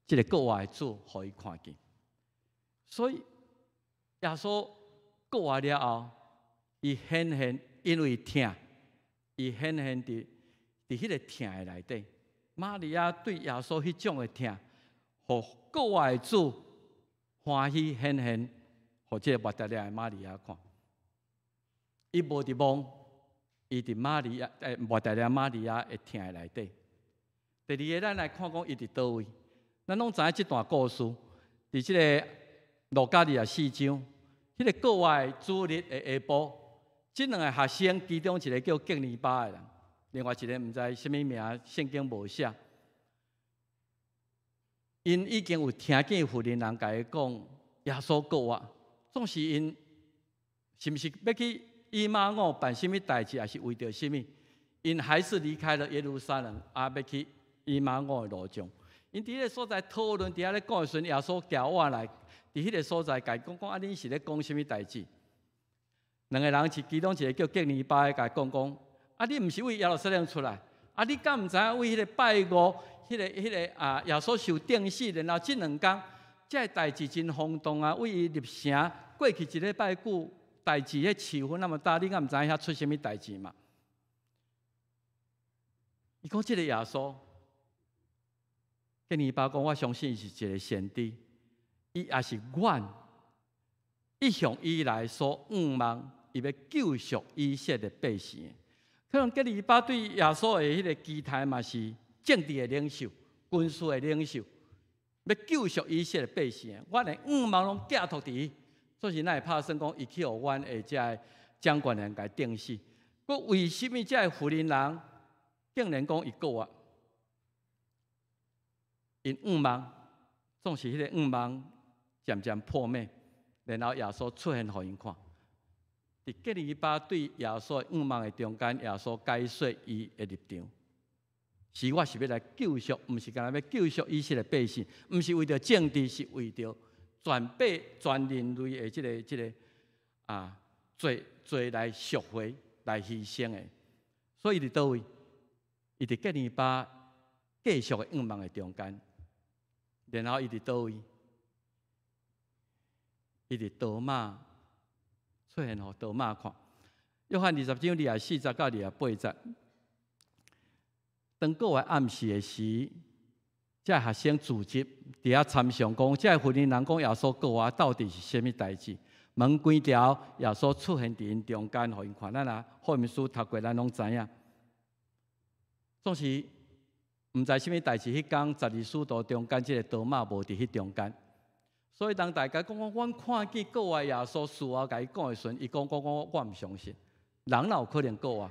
這个復活的主，予伊看見。所以耶穌復活了後，伊顯現，因為疼，伊顯現佇彼个疼的內底。瑪利亞對耶穌彼種的疼，予復活的主歡喜顯現，予這个抹大拉的瑪利亞看。伊無佇墓，伊佇瑪利亞，抹大拉瑪利亞的疼的內底。第二个，咱來看講伊佇佗位，咱攏知影這段故事，佇這个路加24章，彼个復活的主日的下晡，這兩个學生其中一个叫革尼巴的人，另外一个毋知啥物名，聖經無寫。𪜶已經有聽見婦人人共伊講耶穌復活，總是𪜶是毋是欲去以馬忤辦啥物代誌，抑是為著啥物？𪜶還是離開了耶路撒冷，啊，欲去以馬忤的路上。𪜶佇彼个所在討論，佇遐咧講的時陣，耶穌行倚來，佇彼个所在共伊講講，啊，恁是咧講啥物代誌？兩个人是其中一个叫革尼巴的，共伊講講，啊，你毋是為耶路撒冷出來？啊，你敢毋知影為彼个拜五，彼个啊，耶穌受釘死，然後這兩工，這个代誌真轟動啊！為伊入城過去一禮拜久，代誌彼氣氛那麼大，你敢毋知影遐出啥物代誌嘛？伊講這个耶穌，革尼巴講，我相信伊是一个先知，伊也是阮一向以來所向望，伊欲救贖以色列百姓。可能革尼巴對耶穌的彼个期待嘛是政治的領袖、軍事的領袖，欲救贖以色列百姓。阮的向望攏寄託佇伊，所以咱會拍算講，伊去予阮的這个掌權人共釘死。閣為啥物這个婦人人竟然講伊復活？𪜶向望總是彼个向望漸漸破滅，然後耶穌出現予𪜶看。佇革尼巴對耶穌的向望的中間，耶穌解說伊的立場。是我是欲來救贖，毋是干焦欲救贖以色列百姓，毋是為著政治，是為著全百全人類的這个啊罪罪來贖回、來犧牲的。所以佇佗位？伊佇革尼巴繼續的向望的中間，然後伊佇佗位？伊佇多馬出現予多馬看。約翰20章24節到28節，當復活暗時的時，這个學生聚集佇遐參詳講，這个婦人人講耶穌復活到底是啥物代誌？門關牢，耶穌出現佇𪜶中間，予𪜶看。咱若福音書讀過，咱攏知影。總是毋知啥物代誌，彼工十二使徒中間，這个多馬無佇彼中間。所以當大家講講，阮看見復活耶穌，事後共伊講的時陣，伊講講講，我毋相信，人哪有可能復活？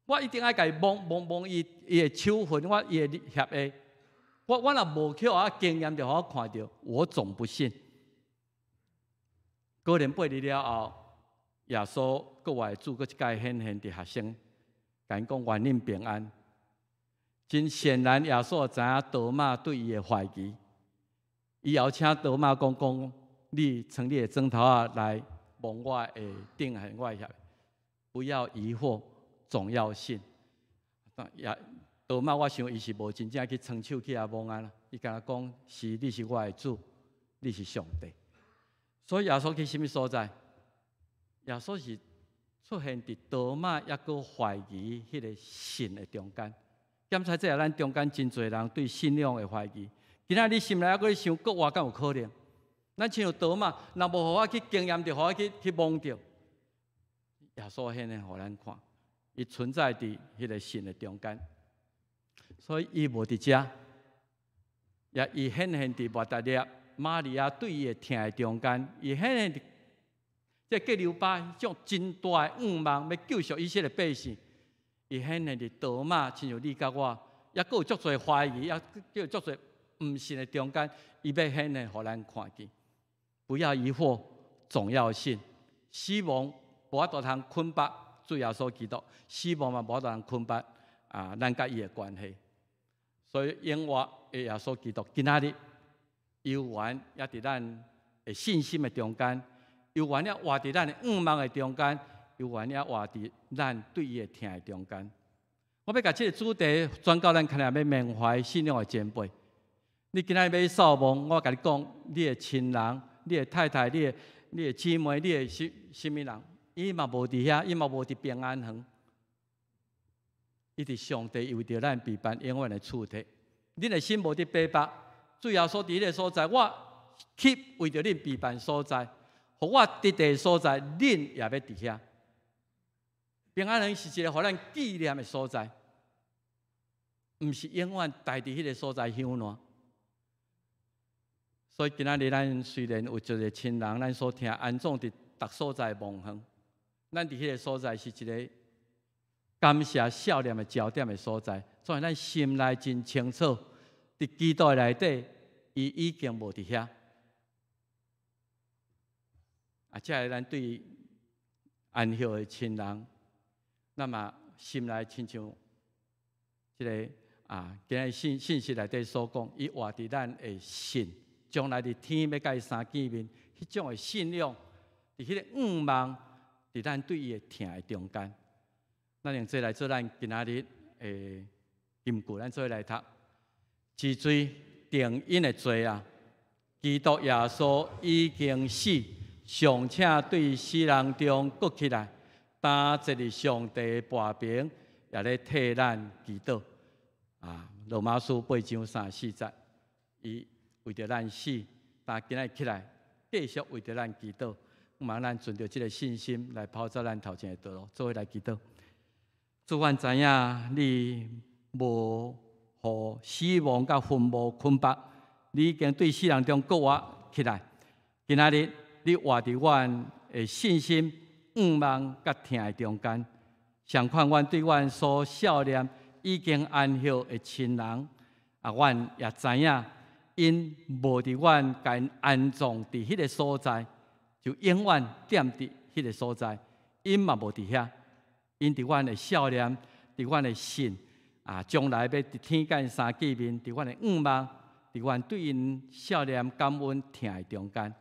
我一定愛共伊摸摸摸伊伊的手痕，我伊的協的，我若無去予我經驗著，予我看著，我總不信。過年8日了後，耶穌復活的主閣一擺顯現佇學生，共𪜶講願恁平安。真顯然，耶穌知影多馬對伊的懷疑，伊邀請多馬講講，你藏你的指頭仔來摸我的釘痕，我的協，不要疑惑，總要信。也多馬，我想伊是無真正去伸手去遐摸啊啦，伊干焦講是你是我的主，你是上帝。所以耶穌去啥物所在？耶穌是出現佇多馬抑閣懷疑彼个信的中間。檢查這下，咱中間真濟人對信仰的懷疑。今仔你心內抑閣咧想，復活敢有可能？咱親像多馬，若無予我去經驗著，予我去摸著，耶穌顯現予咱看，伊存在佇彼个信的中間，所以伊無佇遮，也伊顯現佇抹大拉瑪利亞對伊的疼的中間，伊顯現佇這革流巴彼種真大的願望，欲救贖以色列百姓。伊顯現佇多馬，親像你佮我，抑閣有足濟懷疑，抑閣有足濟毋信的中間，伊欲顯現予咱看見。不要疑惑，總要信。死亡無法度通捆綁主耶穌基督，死亡嘛無法度通捆綁啊，咱佮伊的關係。所以永活的耶穌基督，今仔日猶原也佇咱的信心的中間，猶原也活佇咱的願望的中間，猶原也活佇咱對伊的疼的中間。我欲共這个主題轉到咱可能欲緬懷信仰的前輩。你今仔日欲掃墓，我共你講，你的親人、你的太太、你的姊妹、你的啥啥物人，伊嘛無佇遐，伊嘛無佇平安園。伊佇上帝為著咱備辦永遠的厝體。恁的心無佇白北，主耶穌佇彼个所在，我去為著恁備辦所在，予我佇的所在，恁也欲佇遐。平安園是一个予咱紀念的所在，毋是永遠待佇彼个所在香爛。所以今仔日咱雖然有一个親人，咱所疼安葬佇逐所在墓園，咱佇彼个所在是一个感謝少年的焦點的所在，所以咱心內真清楚，佇基督的內底，伊已經無佇遐。啊，這个咱對安息的親人，咱嘛心內親像這个啊，今日信信息內底所講，伊活佇咱的信，將來佇天欲佮伊相見面，彼種的信仰，佇彼个願望，佇咱對伊的疼的中間。咱用這來做咱今仔日的金句，咱做伙來讀。治罪定𪜶的罪啊！基督耶穌已經死，尚且對死人中閣起來，擔坐佇上帝跋爿，也咧替咱祈禱。啊，羅馬書八章三四節，伊為著咱死，但今仔日起來，繼續為著咱祈禱。望咱存著這个信心來跑走咱頭前的道路，做伙來祈禱。主，阮知影你無予死亡佮墳墓捆綁，你已經對死人中復活起來。今仔日你活佇阮的信心、願望佮疼的中間，相款，阮對阮所思念已經安息的親人，啊，阮也知影𪜶無佇阮共𪜶安葬佇彼个所在，就永遠踮佇彼个所在，𪜶嘛無佇遐。𪜶佇阮的思念，佇阮的信，啊，將來欲佇天佮𪜶相見面，佇阮的願望，佇阮對𪜶思念、感恩、疼的中間，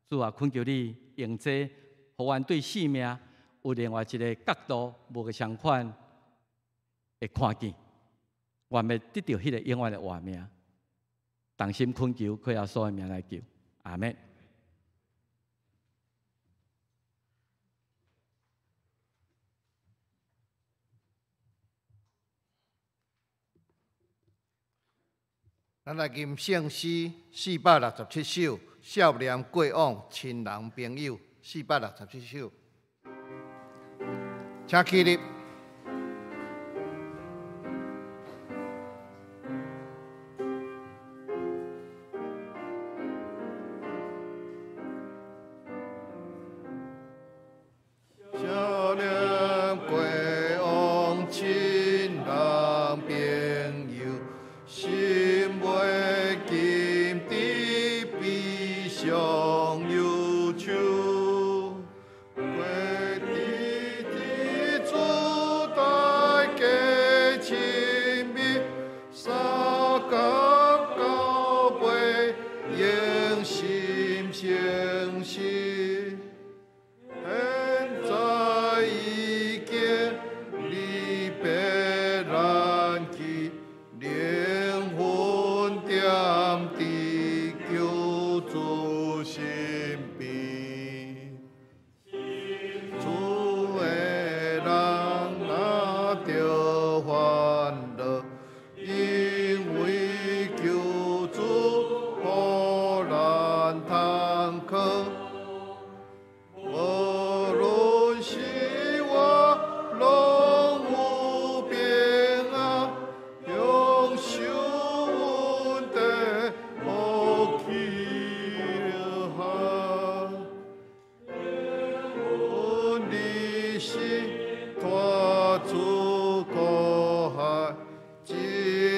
主啊，懇求你用這，予阮對生命有另外一个角度，無個相款的看見，願欲得著彼个永遠的活命。同心懇求，靠耶穌的名來求，阿們。咱來吟聖詩467首，少年過往親人朋友，467首，請起立。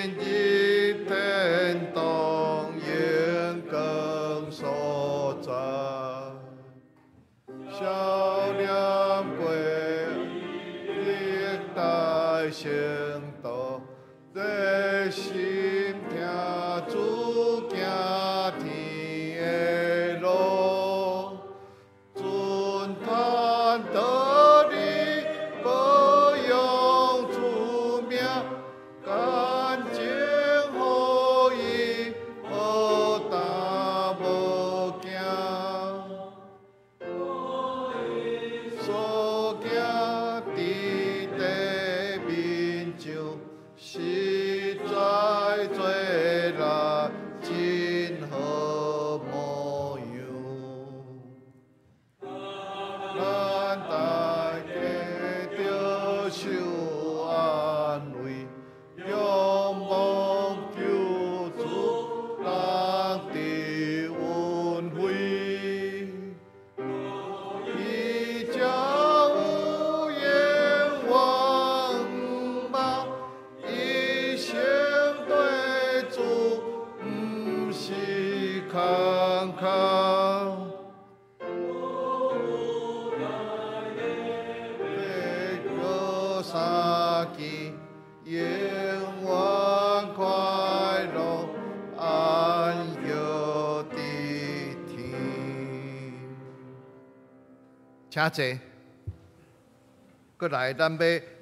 入天堂榮光所在。少年過歷代聖徒，熱心聽主行天的路，尊嘆道理，保養主名，感情予伊何擔無驚。所行佇地面上，實在做人真好模樣。咱大家著受安慰，仰望救主人的恩惠。彼將有永遠望，一生對主毋是空空。欲閣相見，永遠快樂，安歇佇天。請坐。閣來，咱欲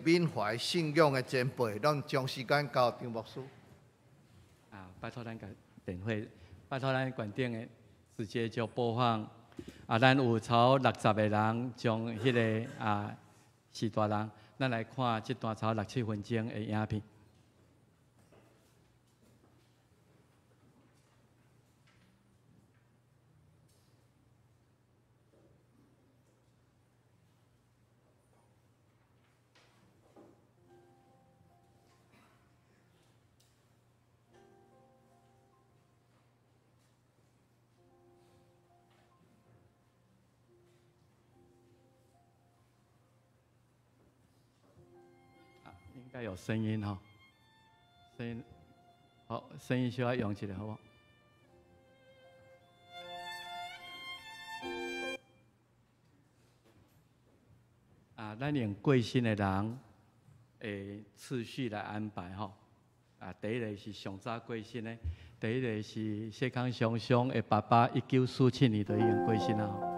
緬懷信仰的前輩，咱將時間交張牧師。啊，拜託咱共電話，拜託咱館頂的直接就播放。啊，咱有超60個人將彼个序大人，咱來看這段超6、7分鐘的影片。應該有聲音吼，聲音好，聲音小可用一下，好無？啊，咱用過身的人的次序來安排吼。啊，第一个是上早過身的，第一个是謝康雄雄的爸爸，1947年就已經過身啊。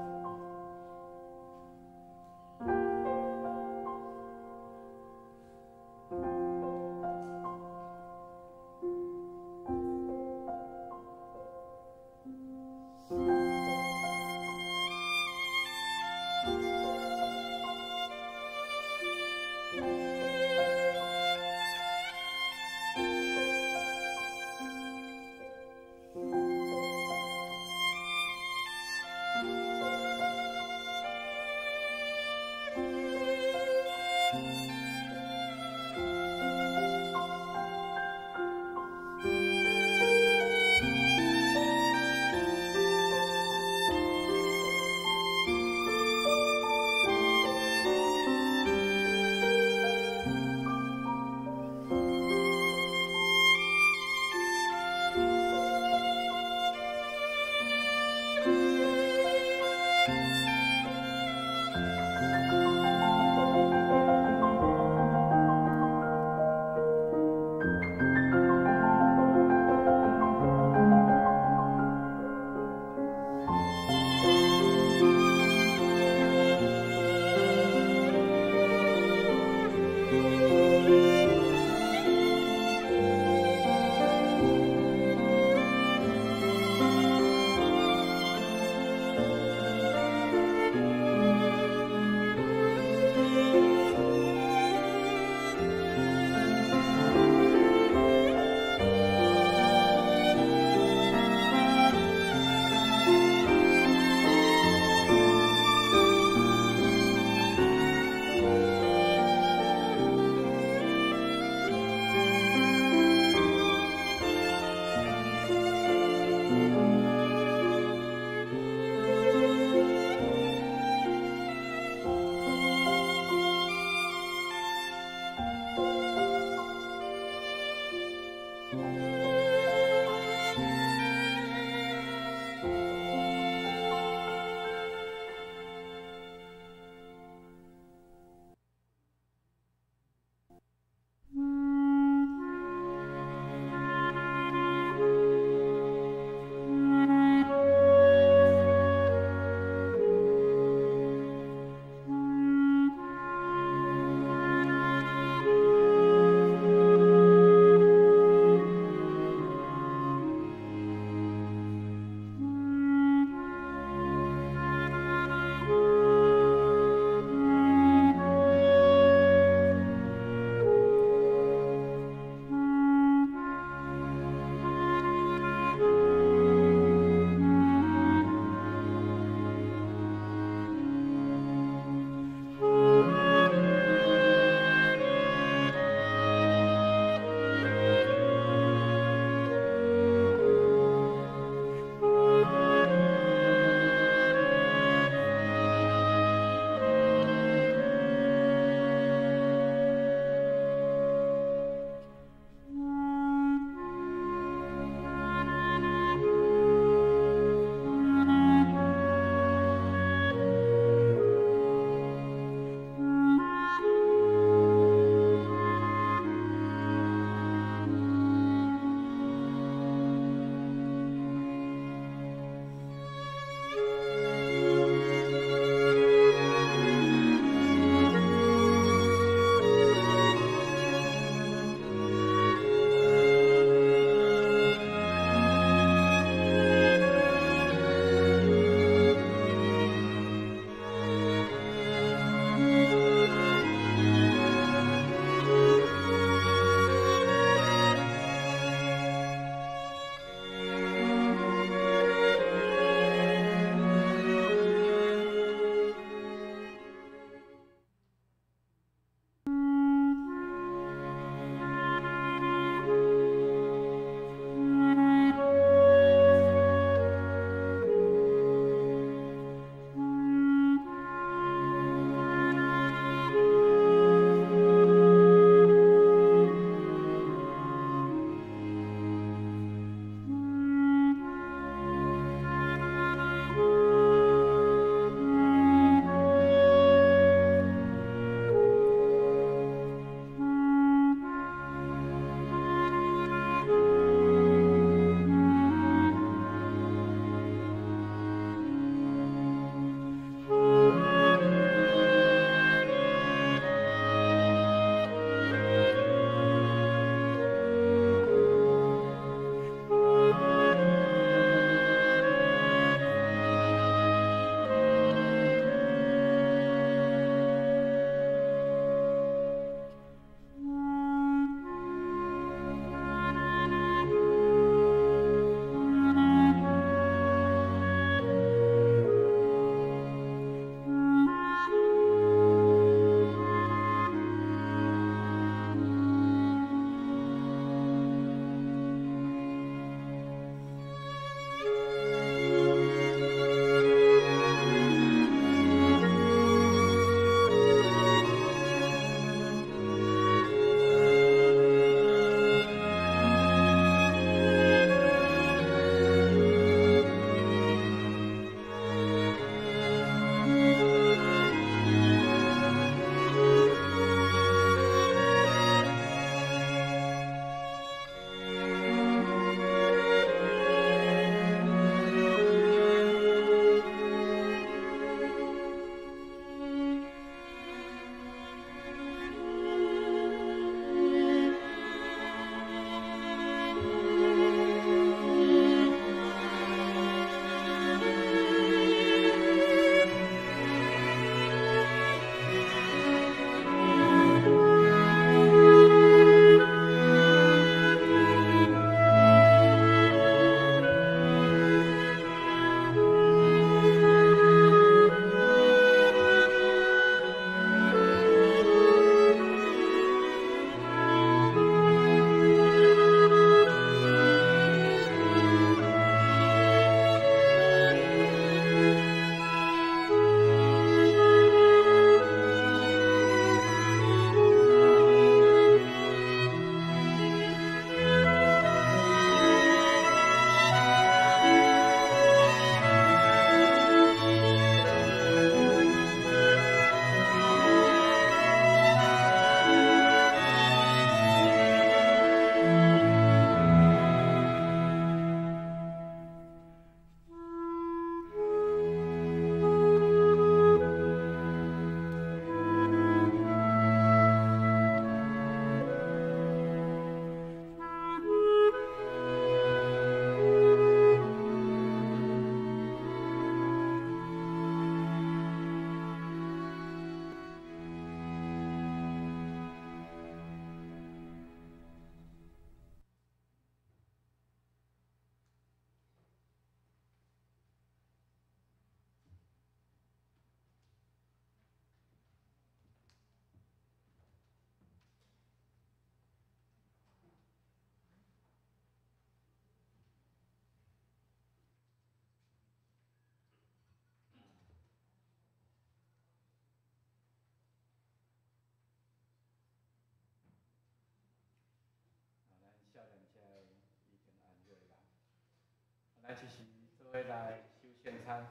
咱這是做伙來守聖餐。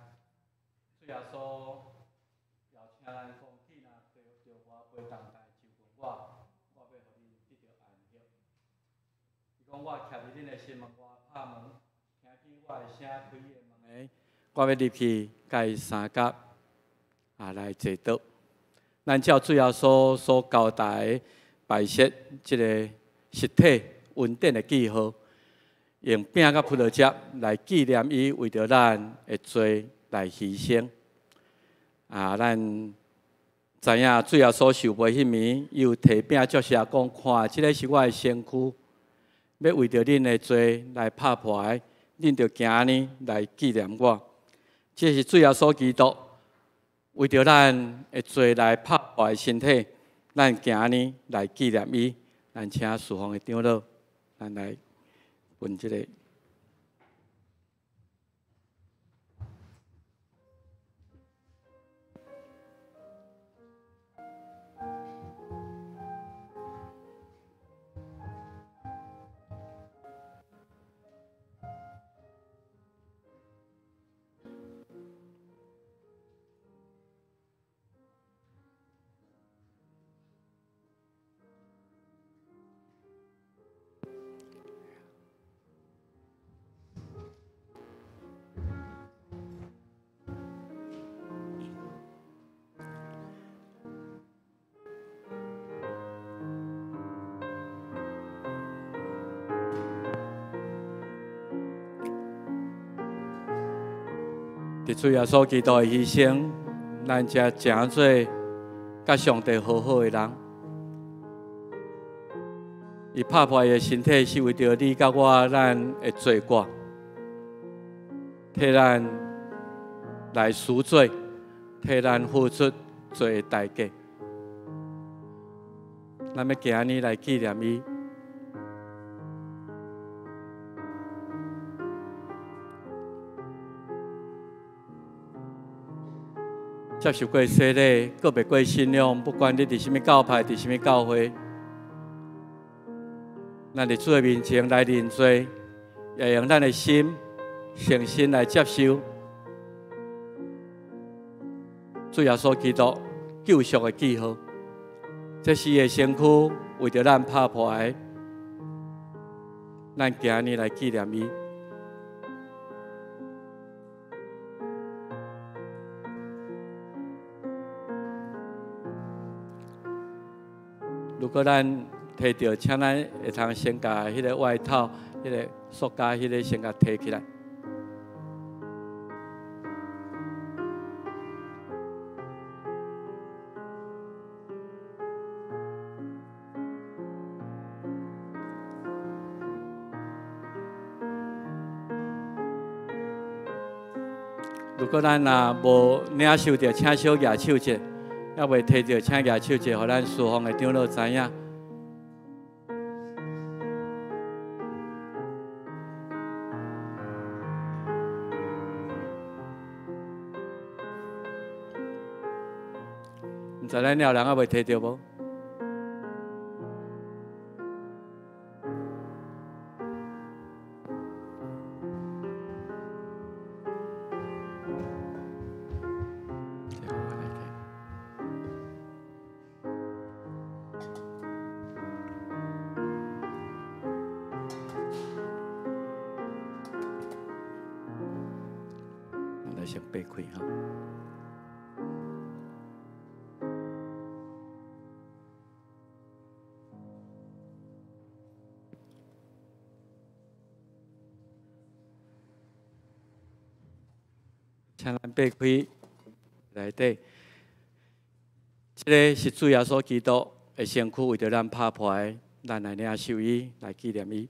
主耶穌邀請咱講，你若提著我陪重擔就近我，我欲予恁得著安息。伊講，我徛佇恁的心門外拍門，聽見我的聲開伊的門，我欲入去共伊相佮來坐桌。咱照主耶穌所交代的擺設這个實體恩典的記號，用餅佮葡萄汁來紀念伊為著咱的罪來犧牲。咱知影主耶穌受洗彼暝，伊有提餅祝謝講：看，這个是我的身軀，欲為著恁的罪來拍破的，恁著行按呢來紀念我。這是主耶穌基督為著咱的罪來拍破的身體，咱行按呢來紀念伊。咱請事奉的長老，咱來分這个。佇主耶穌基督的犧牲，咱才成做佮上帝和好的人。伊拍破伊的身體，是為著你佮我咱的罪過，替咱來贖罪，替咱付出罪的代價。咱欲行按呢來紀念伊。接受過洗禮，閣袂過信仰，不管你佇啥物教派，佇啥物教會，咱佇主的面前來認罪，也用咱的心誠心來接受主耶穌基督救贖的記號。這是伊的身軀為著咱拍破的，咱今日來紀念伊。如果咱提著，請咱會通先共彼个外套、彼个塑膠、彼个先共提起來。如果咱若無領受著，請小舉手者。猶未提著，請舉手者，予咱事奉的長老知影。毋知咱了人猶未提著無？先擘開哈。請咱擘開內底，這个是主耶穌基督的身軀，為著咱拍破的，咱來領受伊，來紀念伊。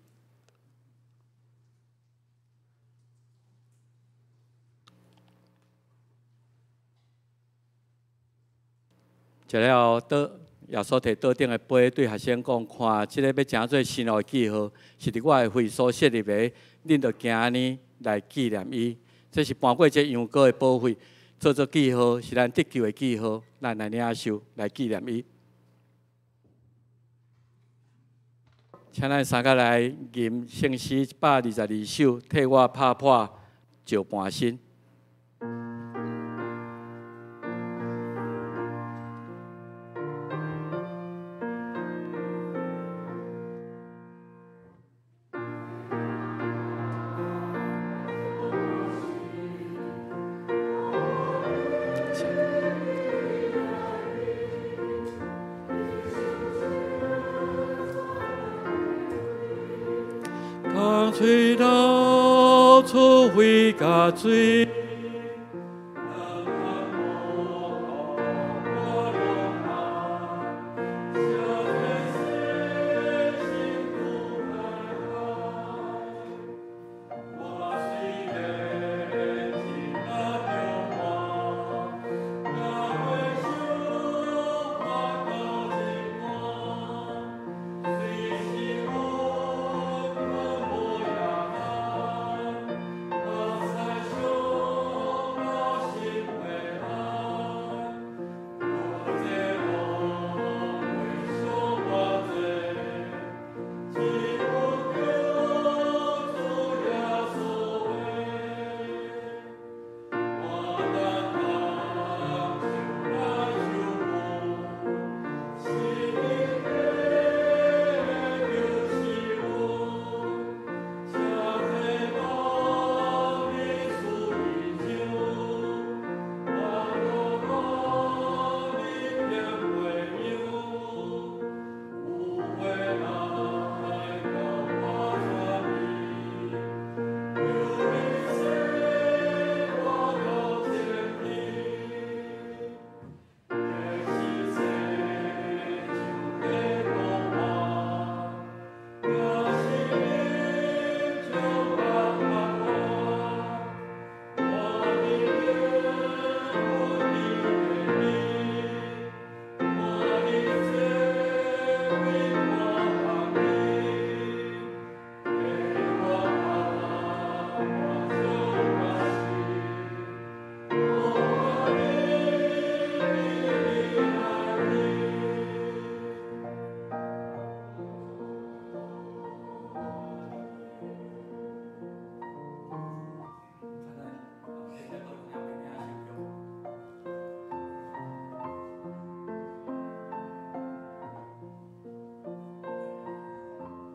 食了後，桌耶穌提桌頂的杯，對學生講：看，這个欲成做新約的記號，是佇我的血所設立的，恁著行按呢來紀念伊。這是搬過這羊羔的寶血，做做記號，是咱得救的記號，咱來領受來紀念伊。請咱三個來吟聖詩122首，替我拍破。石盤身。吹到出回家水。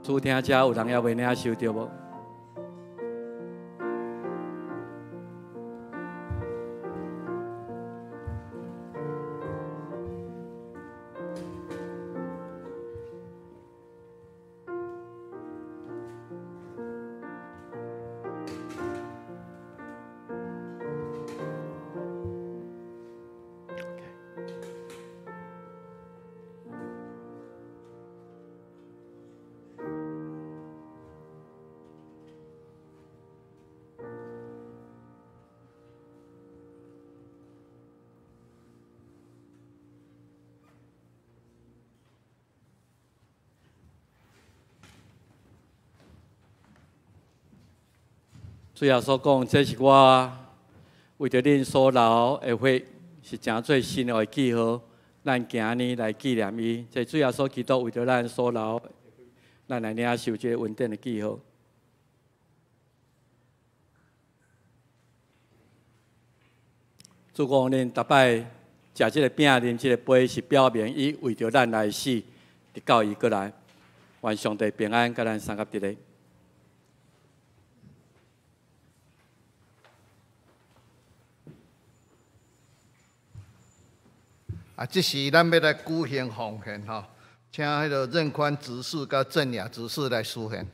主聽遮有人猶未領受著無？主耶穌講：這是我為著恁所流的血，是成做新約的記號。咱今日來紀念伊。這主耶穌基督為著咱所流，咱來領受這個恩典的記號。主講：恁逐擺食這個餅、啉這個杯，是表明伊為著咱來死，直到伊閣來。願上帝平安，佮咱相佮佇咧。啊，這時咱欲來舉行奉獻吼，請彼个任寬執事佮鄭雅執事來司獻。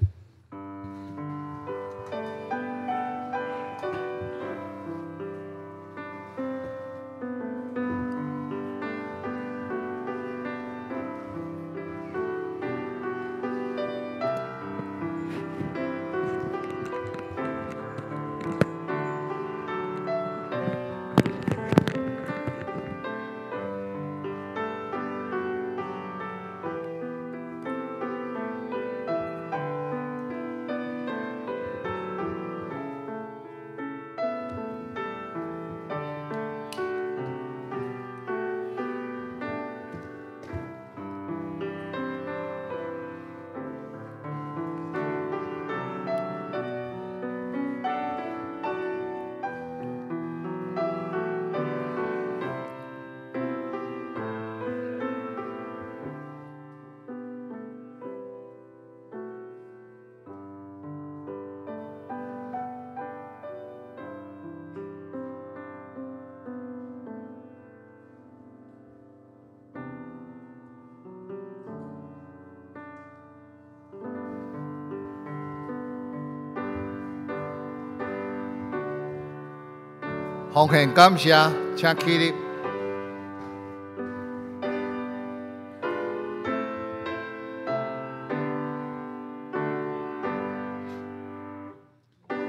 奉獻感謝，請起立。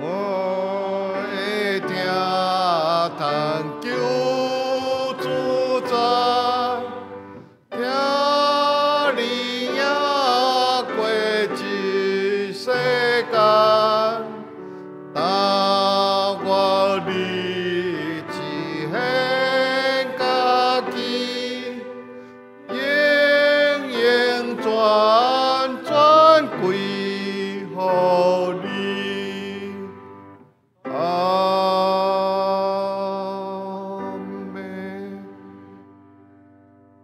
我的疼叹救主在，疼你也過這世間，但願你只獻家己，永永轉轉歸予你。阿們。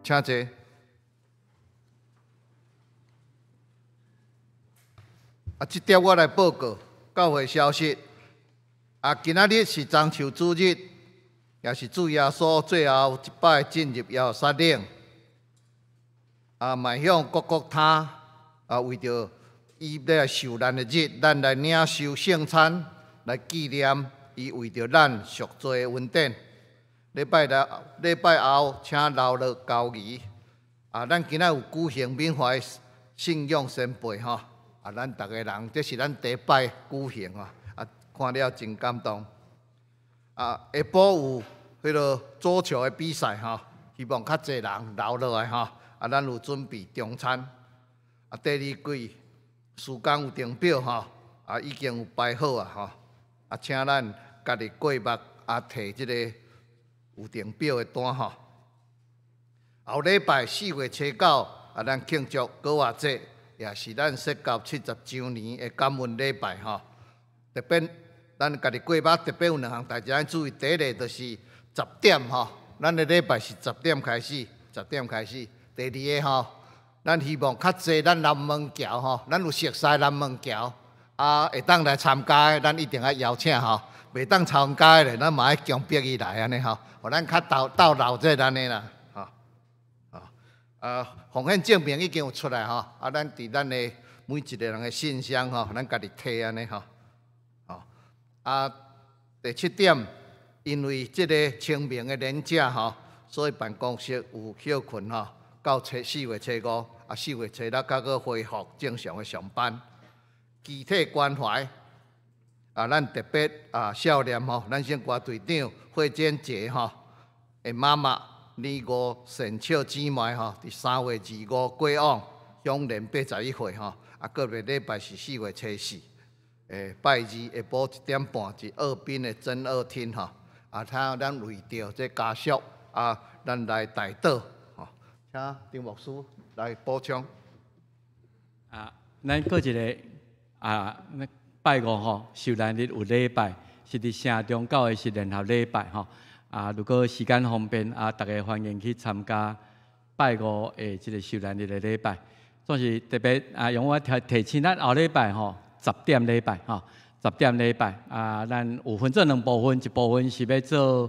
請坐。啊，這點我來報告教會消息。啊，今仔日是棕樹主日，也是主耶穌最後一擺進入耶路撒冷。啊，邁向各各他啊，為著伊欲來受難的日，咱來領受聖餐，來紀念伊為著咱贖罪的恩典。禮拜六、禮拜後，請留落交誼。啊，咱今仔有舉行緬懷信仰先輩吼。啊，咱逐个人，這是咱第一擺舉行啊，啊，看了真感動。啊，下晡有彼个桌球的比賽吼，希望較濟人留落來吼。啊，咱有準備中餐。啊，第二季時間有定表吼，啊，已經有排好啊吼。啊，請咱家己過目啊，提這個有定表的單吼。後禮拜4月初9，啊，咱慶祝粿仔節，也是咱設教70週年的感恩禮拜吼。特別咱家己過目，特別有兩項代誌愛注意。第一個就是10點吼，咱的禮拜是10點開始，10點開始。第二個吼，咱希望較濟咱南門橋吼，咱有熟似南門橋啊，會當來參加的，咱一定愛邀請吼。袂當參加的，咱嘛愛強迫伊來按呢吼，予咱較鬥鬥鬧熱按呢啦，吼。啊，奉獻證明已經有出來吼，啊，咱佇咱的每一個人的信箱吼，咱家己提按呢吼。啊，第七點，因為這个清明的連假吼，所以辦公室有歇睏吼，到4月初5，啊，4月初6才閣恢復正常的上班。肢體關懷，啊，咱特別啊，少年吼，咱聖歌隊長惠珍姐吼，的媽媽李吳善笑姊妹吼，佇3月25過往，享年81歲吼，啊，過個禮拜是4月初4。拜二下晡1點半，佇澳濱的真澳廳吼，啊，他咱為著這家屬啊，咱來代禱吼，請張牧師來補充。啊，咱閣一个啊，拜五吼，受難日有禮拜，是佇城中教會是聯合禮拜吼。啊，如果時間方便啊，逐家歡迎去參加拜五的這个受難日的禮拜。總是特別啊，用我提提醒咱後禮拜吼。10點禮拜吼，10點禮拜啊，咱有分做兩部分，一部分是欲做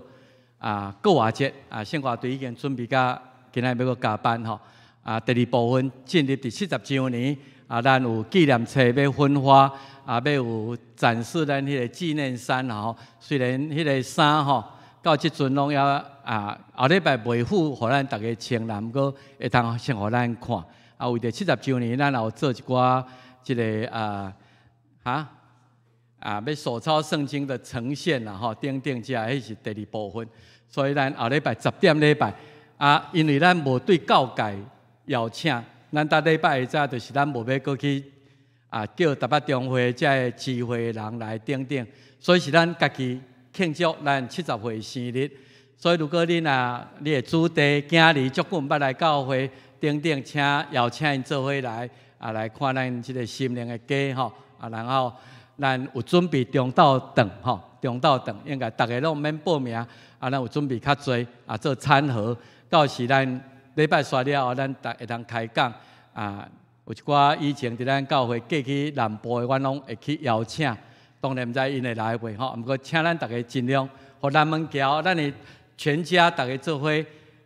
啊粿仔節啊，聖歌隊已經準備甲今仔欲閣加班吼。啊，第二部分進入佇70週年啊，咱有紀念冊欲分發啊，欲有展示咱彼个紀念衫吼。雖然彼个衫吼到這陣攏猶啊後禮拜袂赴，予咱逐家穿啦，毋過會通先予咱看。啊，為著70週年，咱也有做一寡這个啊。啊啊！欲手抄聖經的呈現啦，吼，等等，這彼是第二部分。所以咱後禮拜10點禮拜啊，因為咱無對教界邀請，咱逐禮拜的早就是咱無欲閣去啊叫台北中會這个聚會的人來等等，所以是咱家己慶祝咱70歲生日。所以如果恁啊，你的子弟囝兒足久毋捌來教會等等，請邀請𪜶做伙來啊，來看咱這个心靈的家吼。啊，然後咱有準備中晝頓吼，中晝頓應該逐个攏毋免報名。啊，咱有準備較濟啊，做餐盒。到時咱禮拜煞了後，咱逐會當開講。啊，有一寡以前佇咱教會過去南部的，阮攏會去邀請。當然毋知𪜶會來袂吼，毋過請咱逐个盡量，予南門橋，咱的全家逐个做伙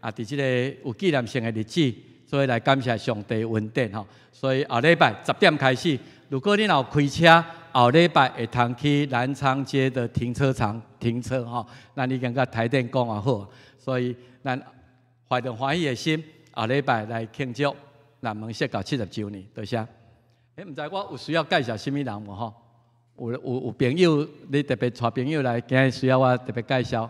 啊，佇這个有紀念性的日子，做伙來感謝上帝恩典吼。所以後禮拜10點開始。如果你若有開車，後禮拜會通去南昌街的停車場停車吼，咱已經佮台電講啊好，所以咱懷著歡喜的心，後禮拜來慶祝南門設教70週年，多謝。毋知我有需要介紹啥物人無吼？有朋友，你特別帶朋友來，今日需要我特別介紹。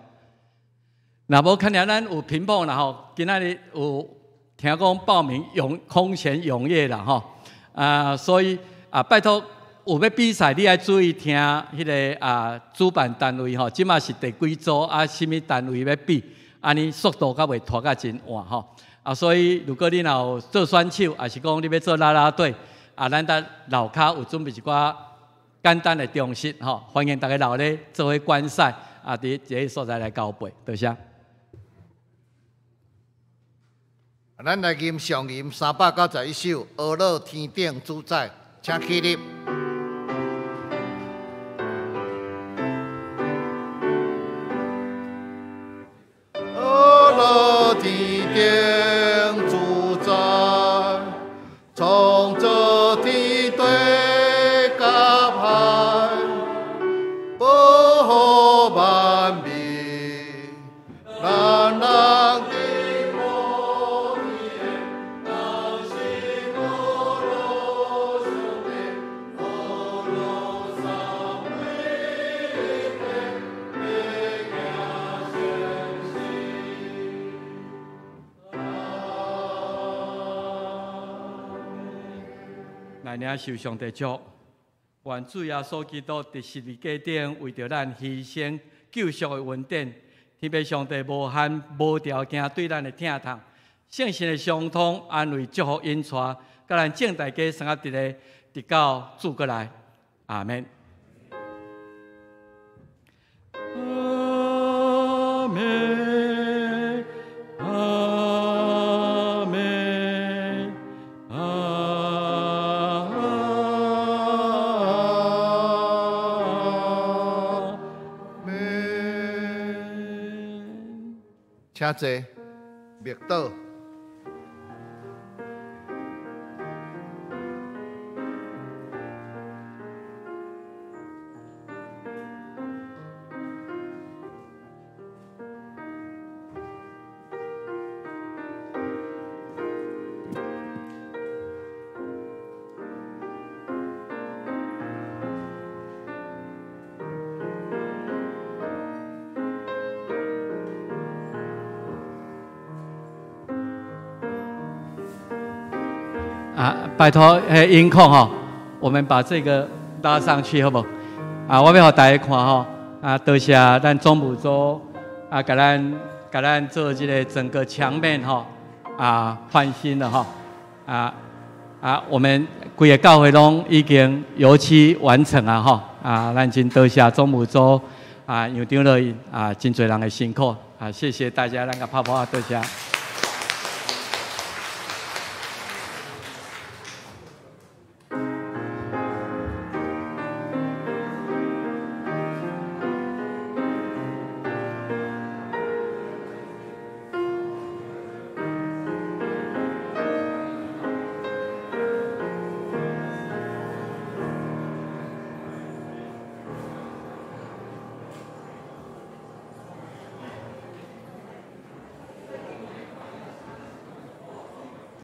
若無看見咱有屏幕啦吼，今仔日有聽講報名踴空前踴躍啦吼，啊，所以啊，拜託有欲比賽，你愛注意聽彼个啊主辦單位吼，這馬是第幾組啊？啥物單位欲比？按呢速度較袂拖甲真晚吼。啊，所以如果你若有做選手，抑是講你欲做啦啦隊，啊，咱佇樓跤有準備一寡簡單的裝飾吼，歡迎大家留咧做伙觀賽，啊，佇這个所在來交背，多謝。咱來吟上吟391首《阿樂天頂主宰》，請起立。阿樂天頂主宰，創造天地佮海，保護萬民，咱人。來領受上帝祝福，願主耶穌基督佇十字架頂為著咱犧牲救贖的恩典，天父上帝無限無條件對咱的疼痛，聖神的相通安慰祝福引帶，佮咱眾大家生活佇咧，直到主閣來，阿們。阿們，阿們，阿們。請坐，默禱。啊，拜託，彼音控吼，我們把這個拉上去，好無？啊，我欲予大家看吼，啊，多謝咱總務組啊，共咱做這個整個牆面吼，啊，翻新了吼，啊啊，我們規个教會攏已經油漆完成啊吼，啊，咱真多謝總務組啊，楊長老啊，真濟人的辛苦啊，謝謝大家，咱共拍拍，多謝。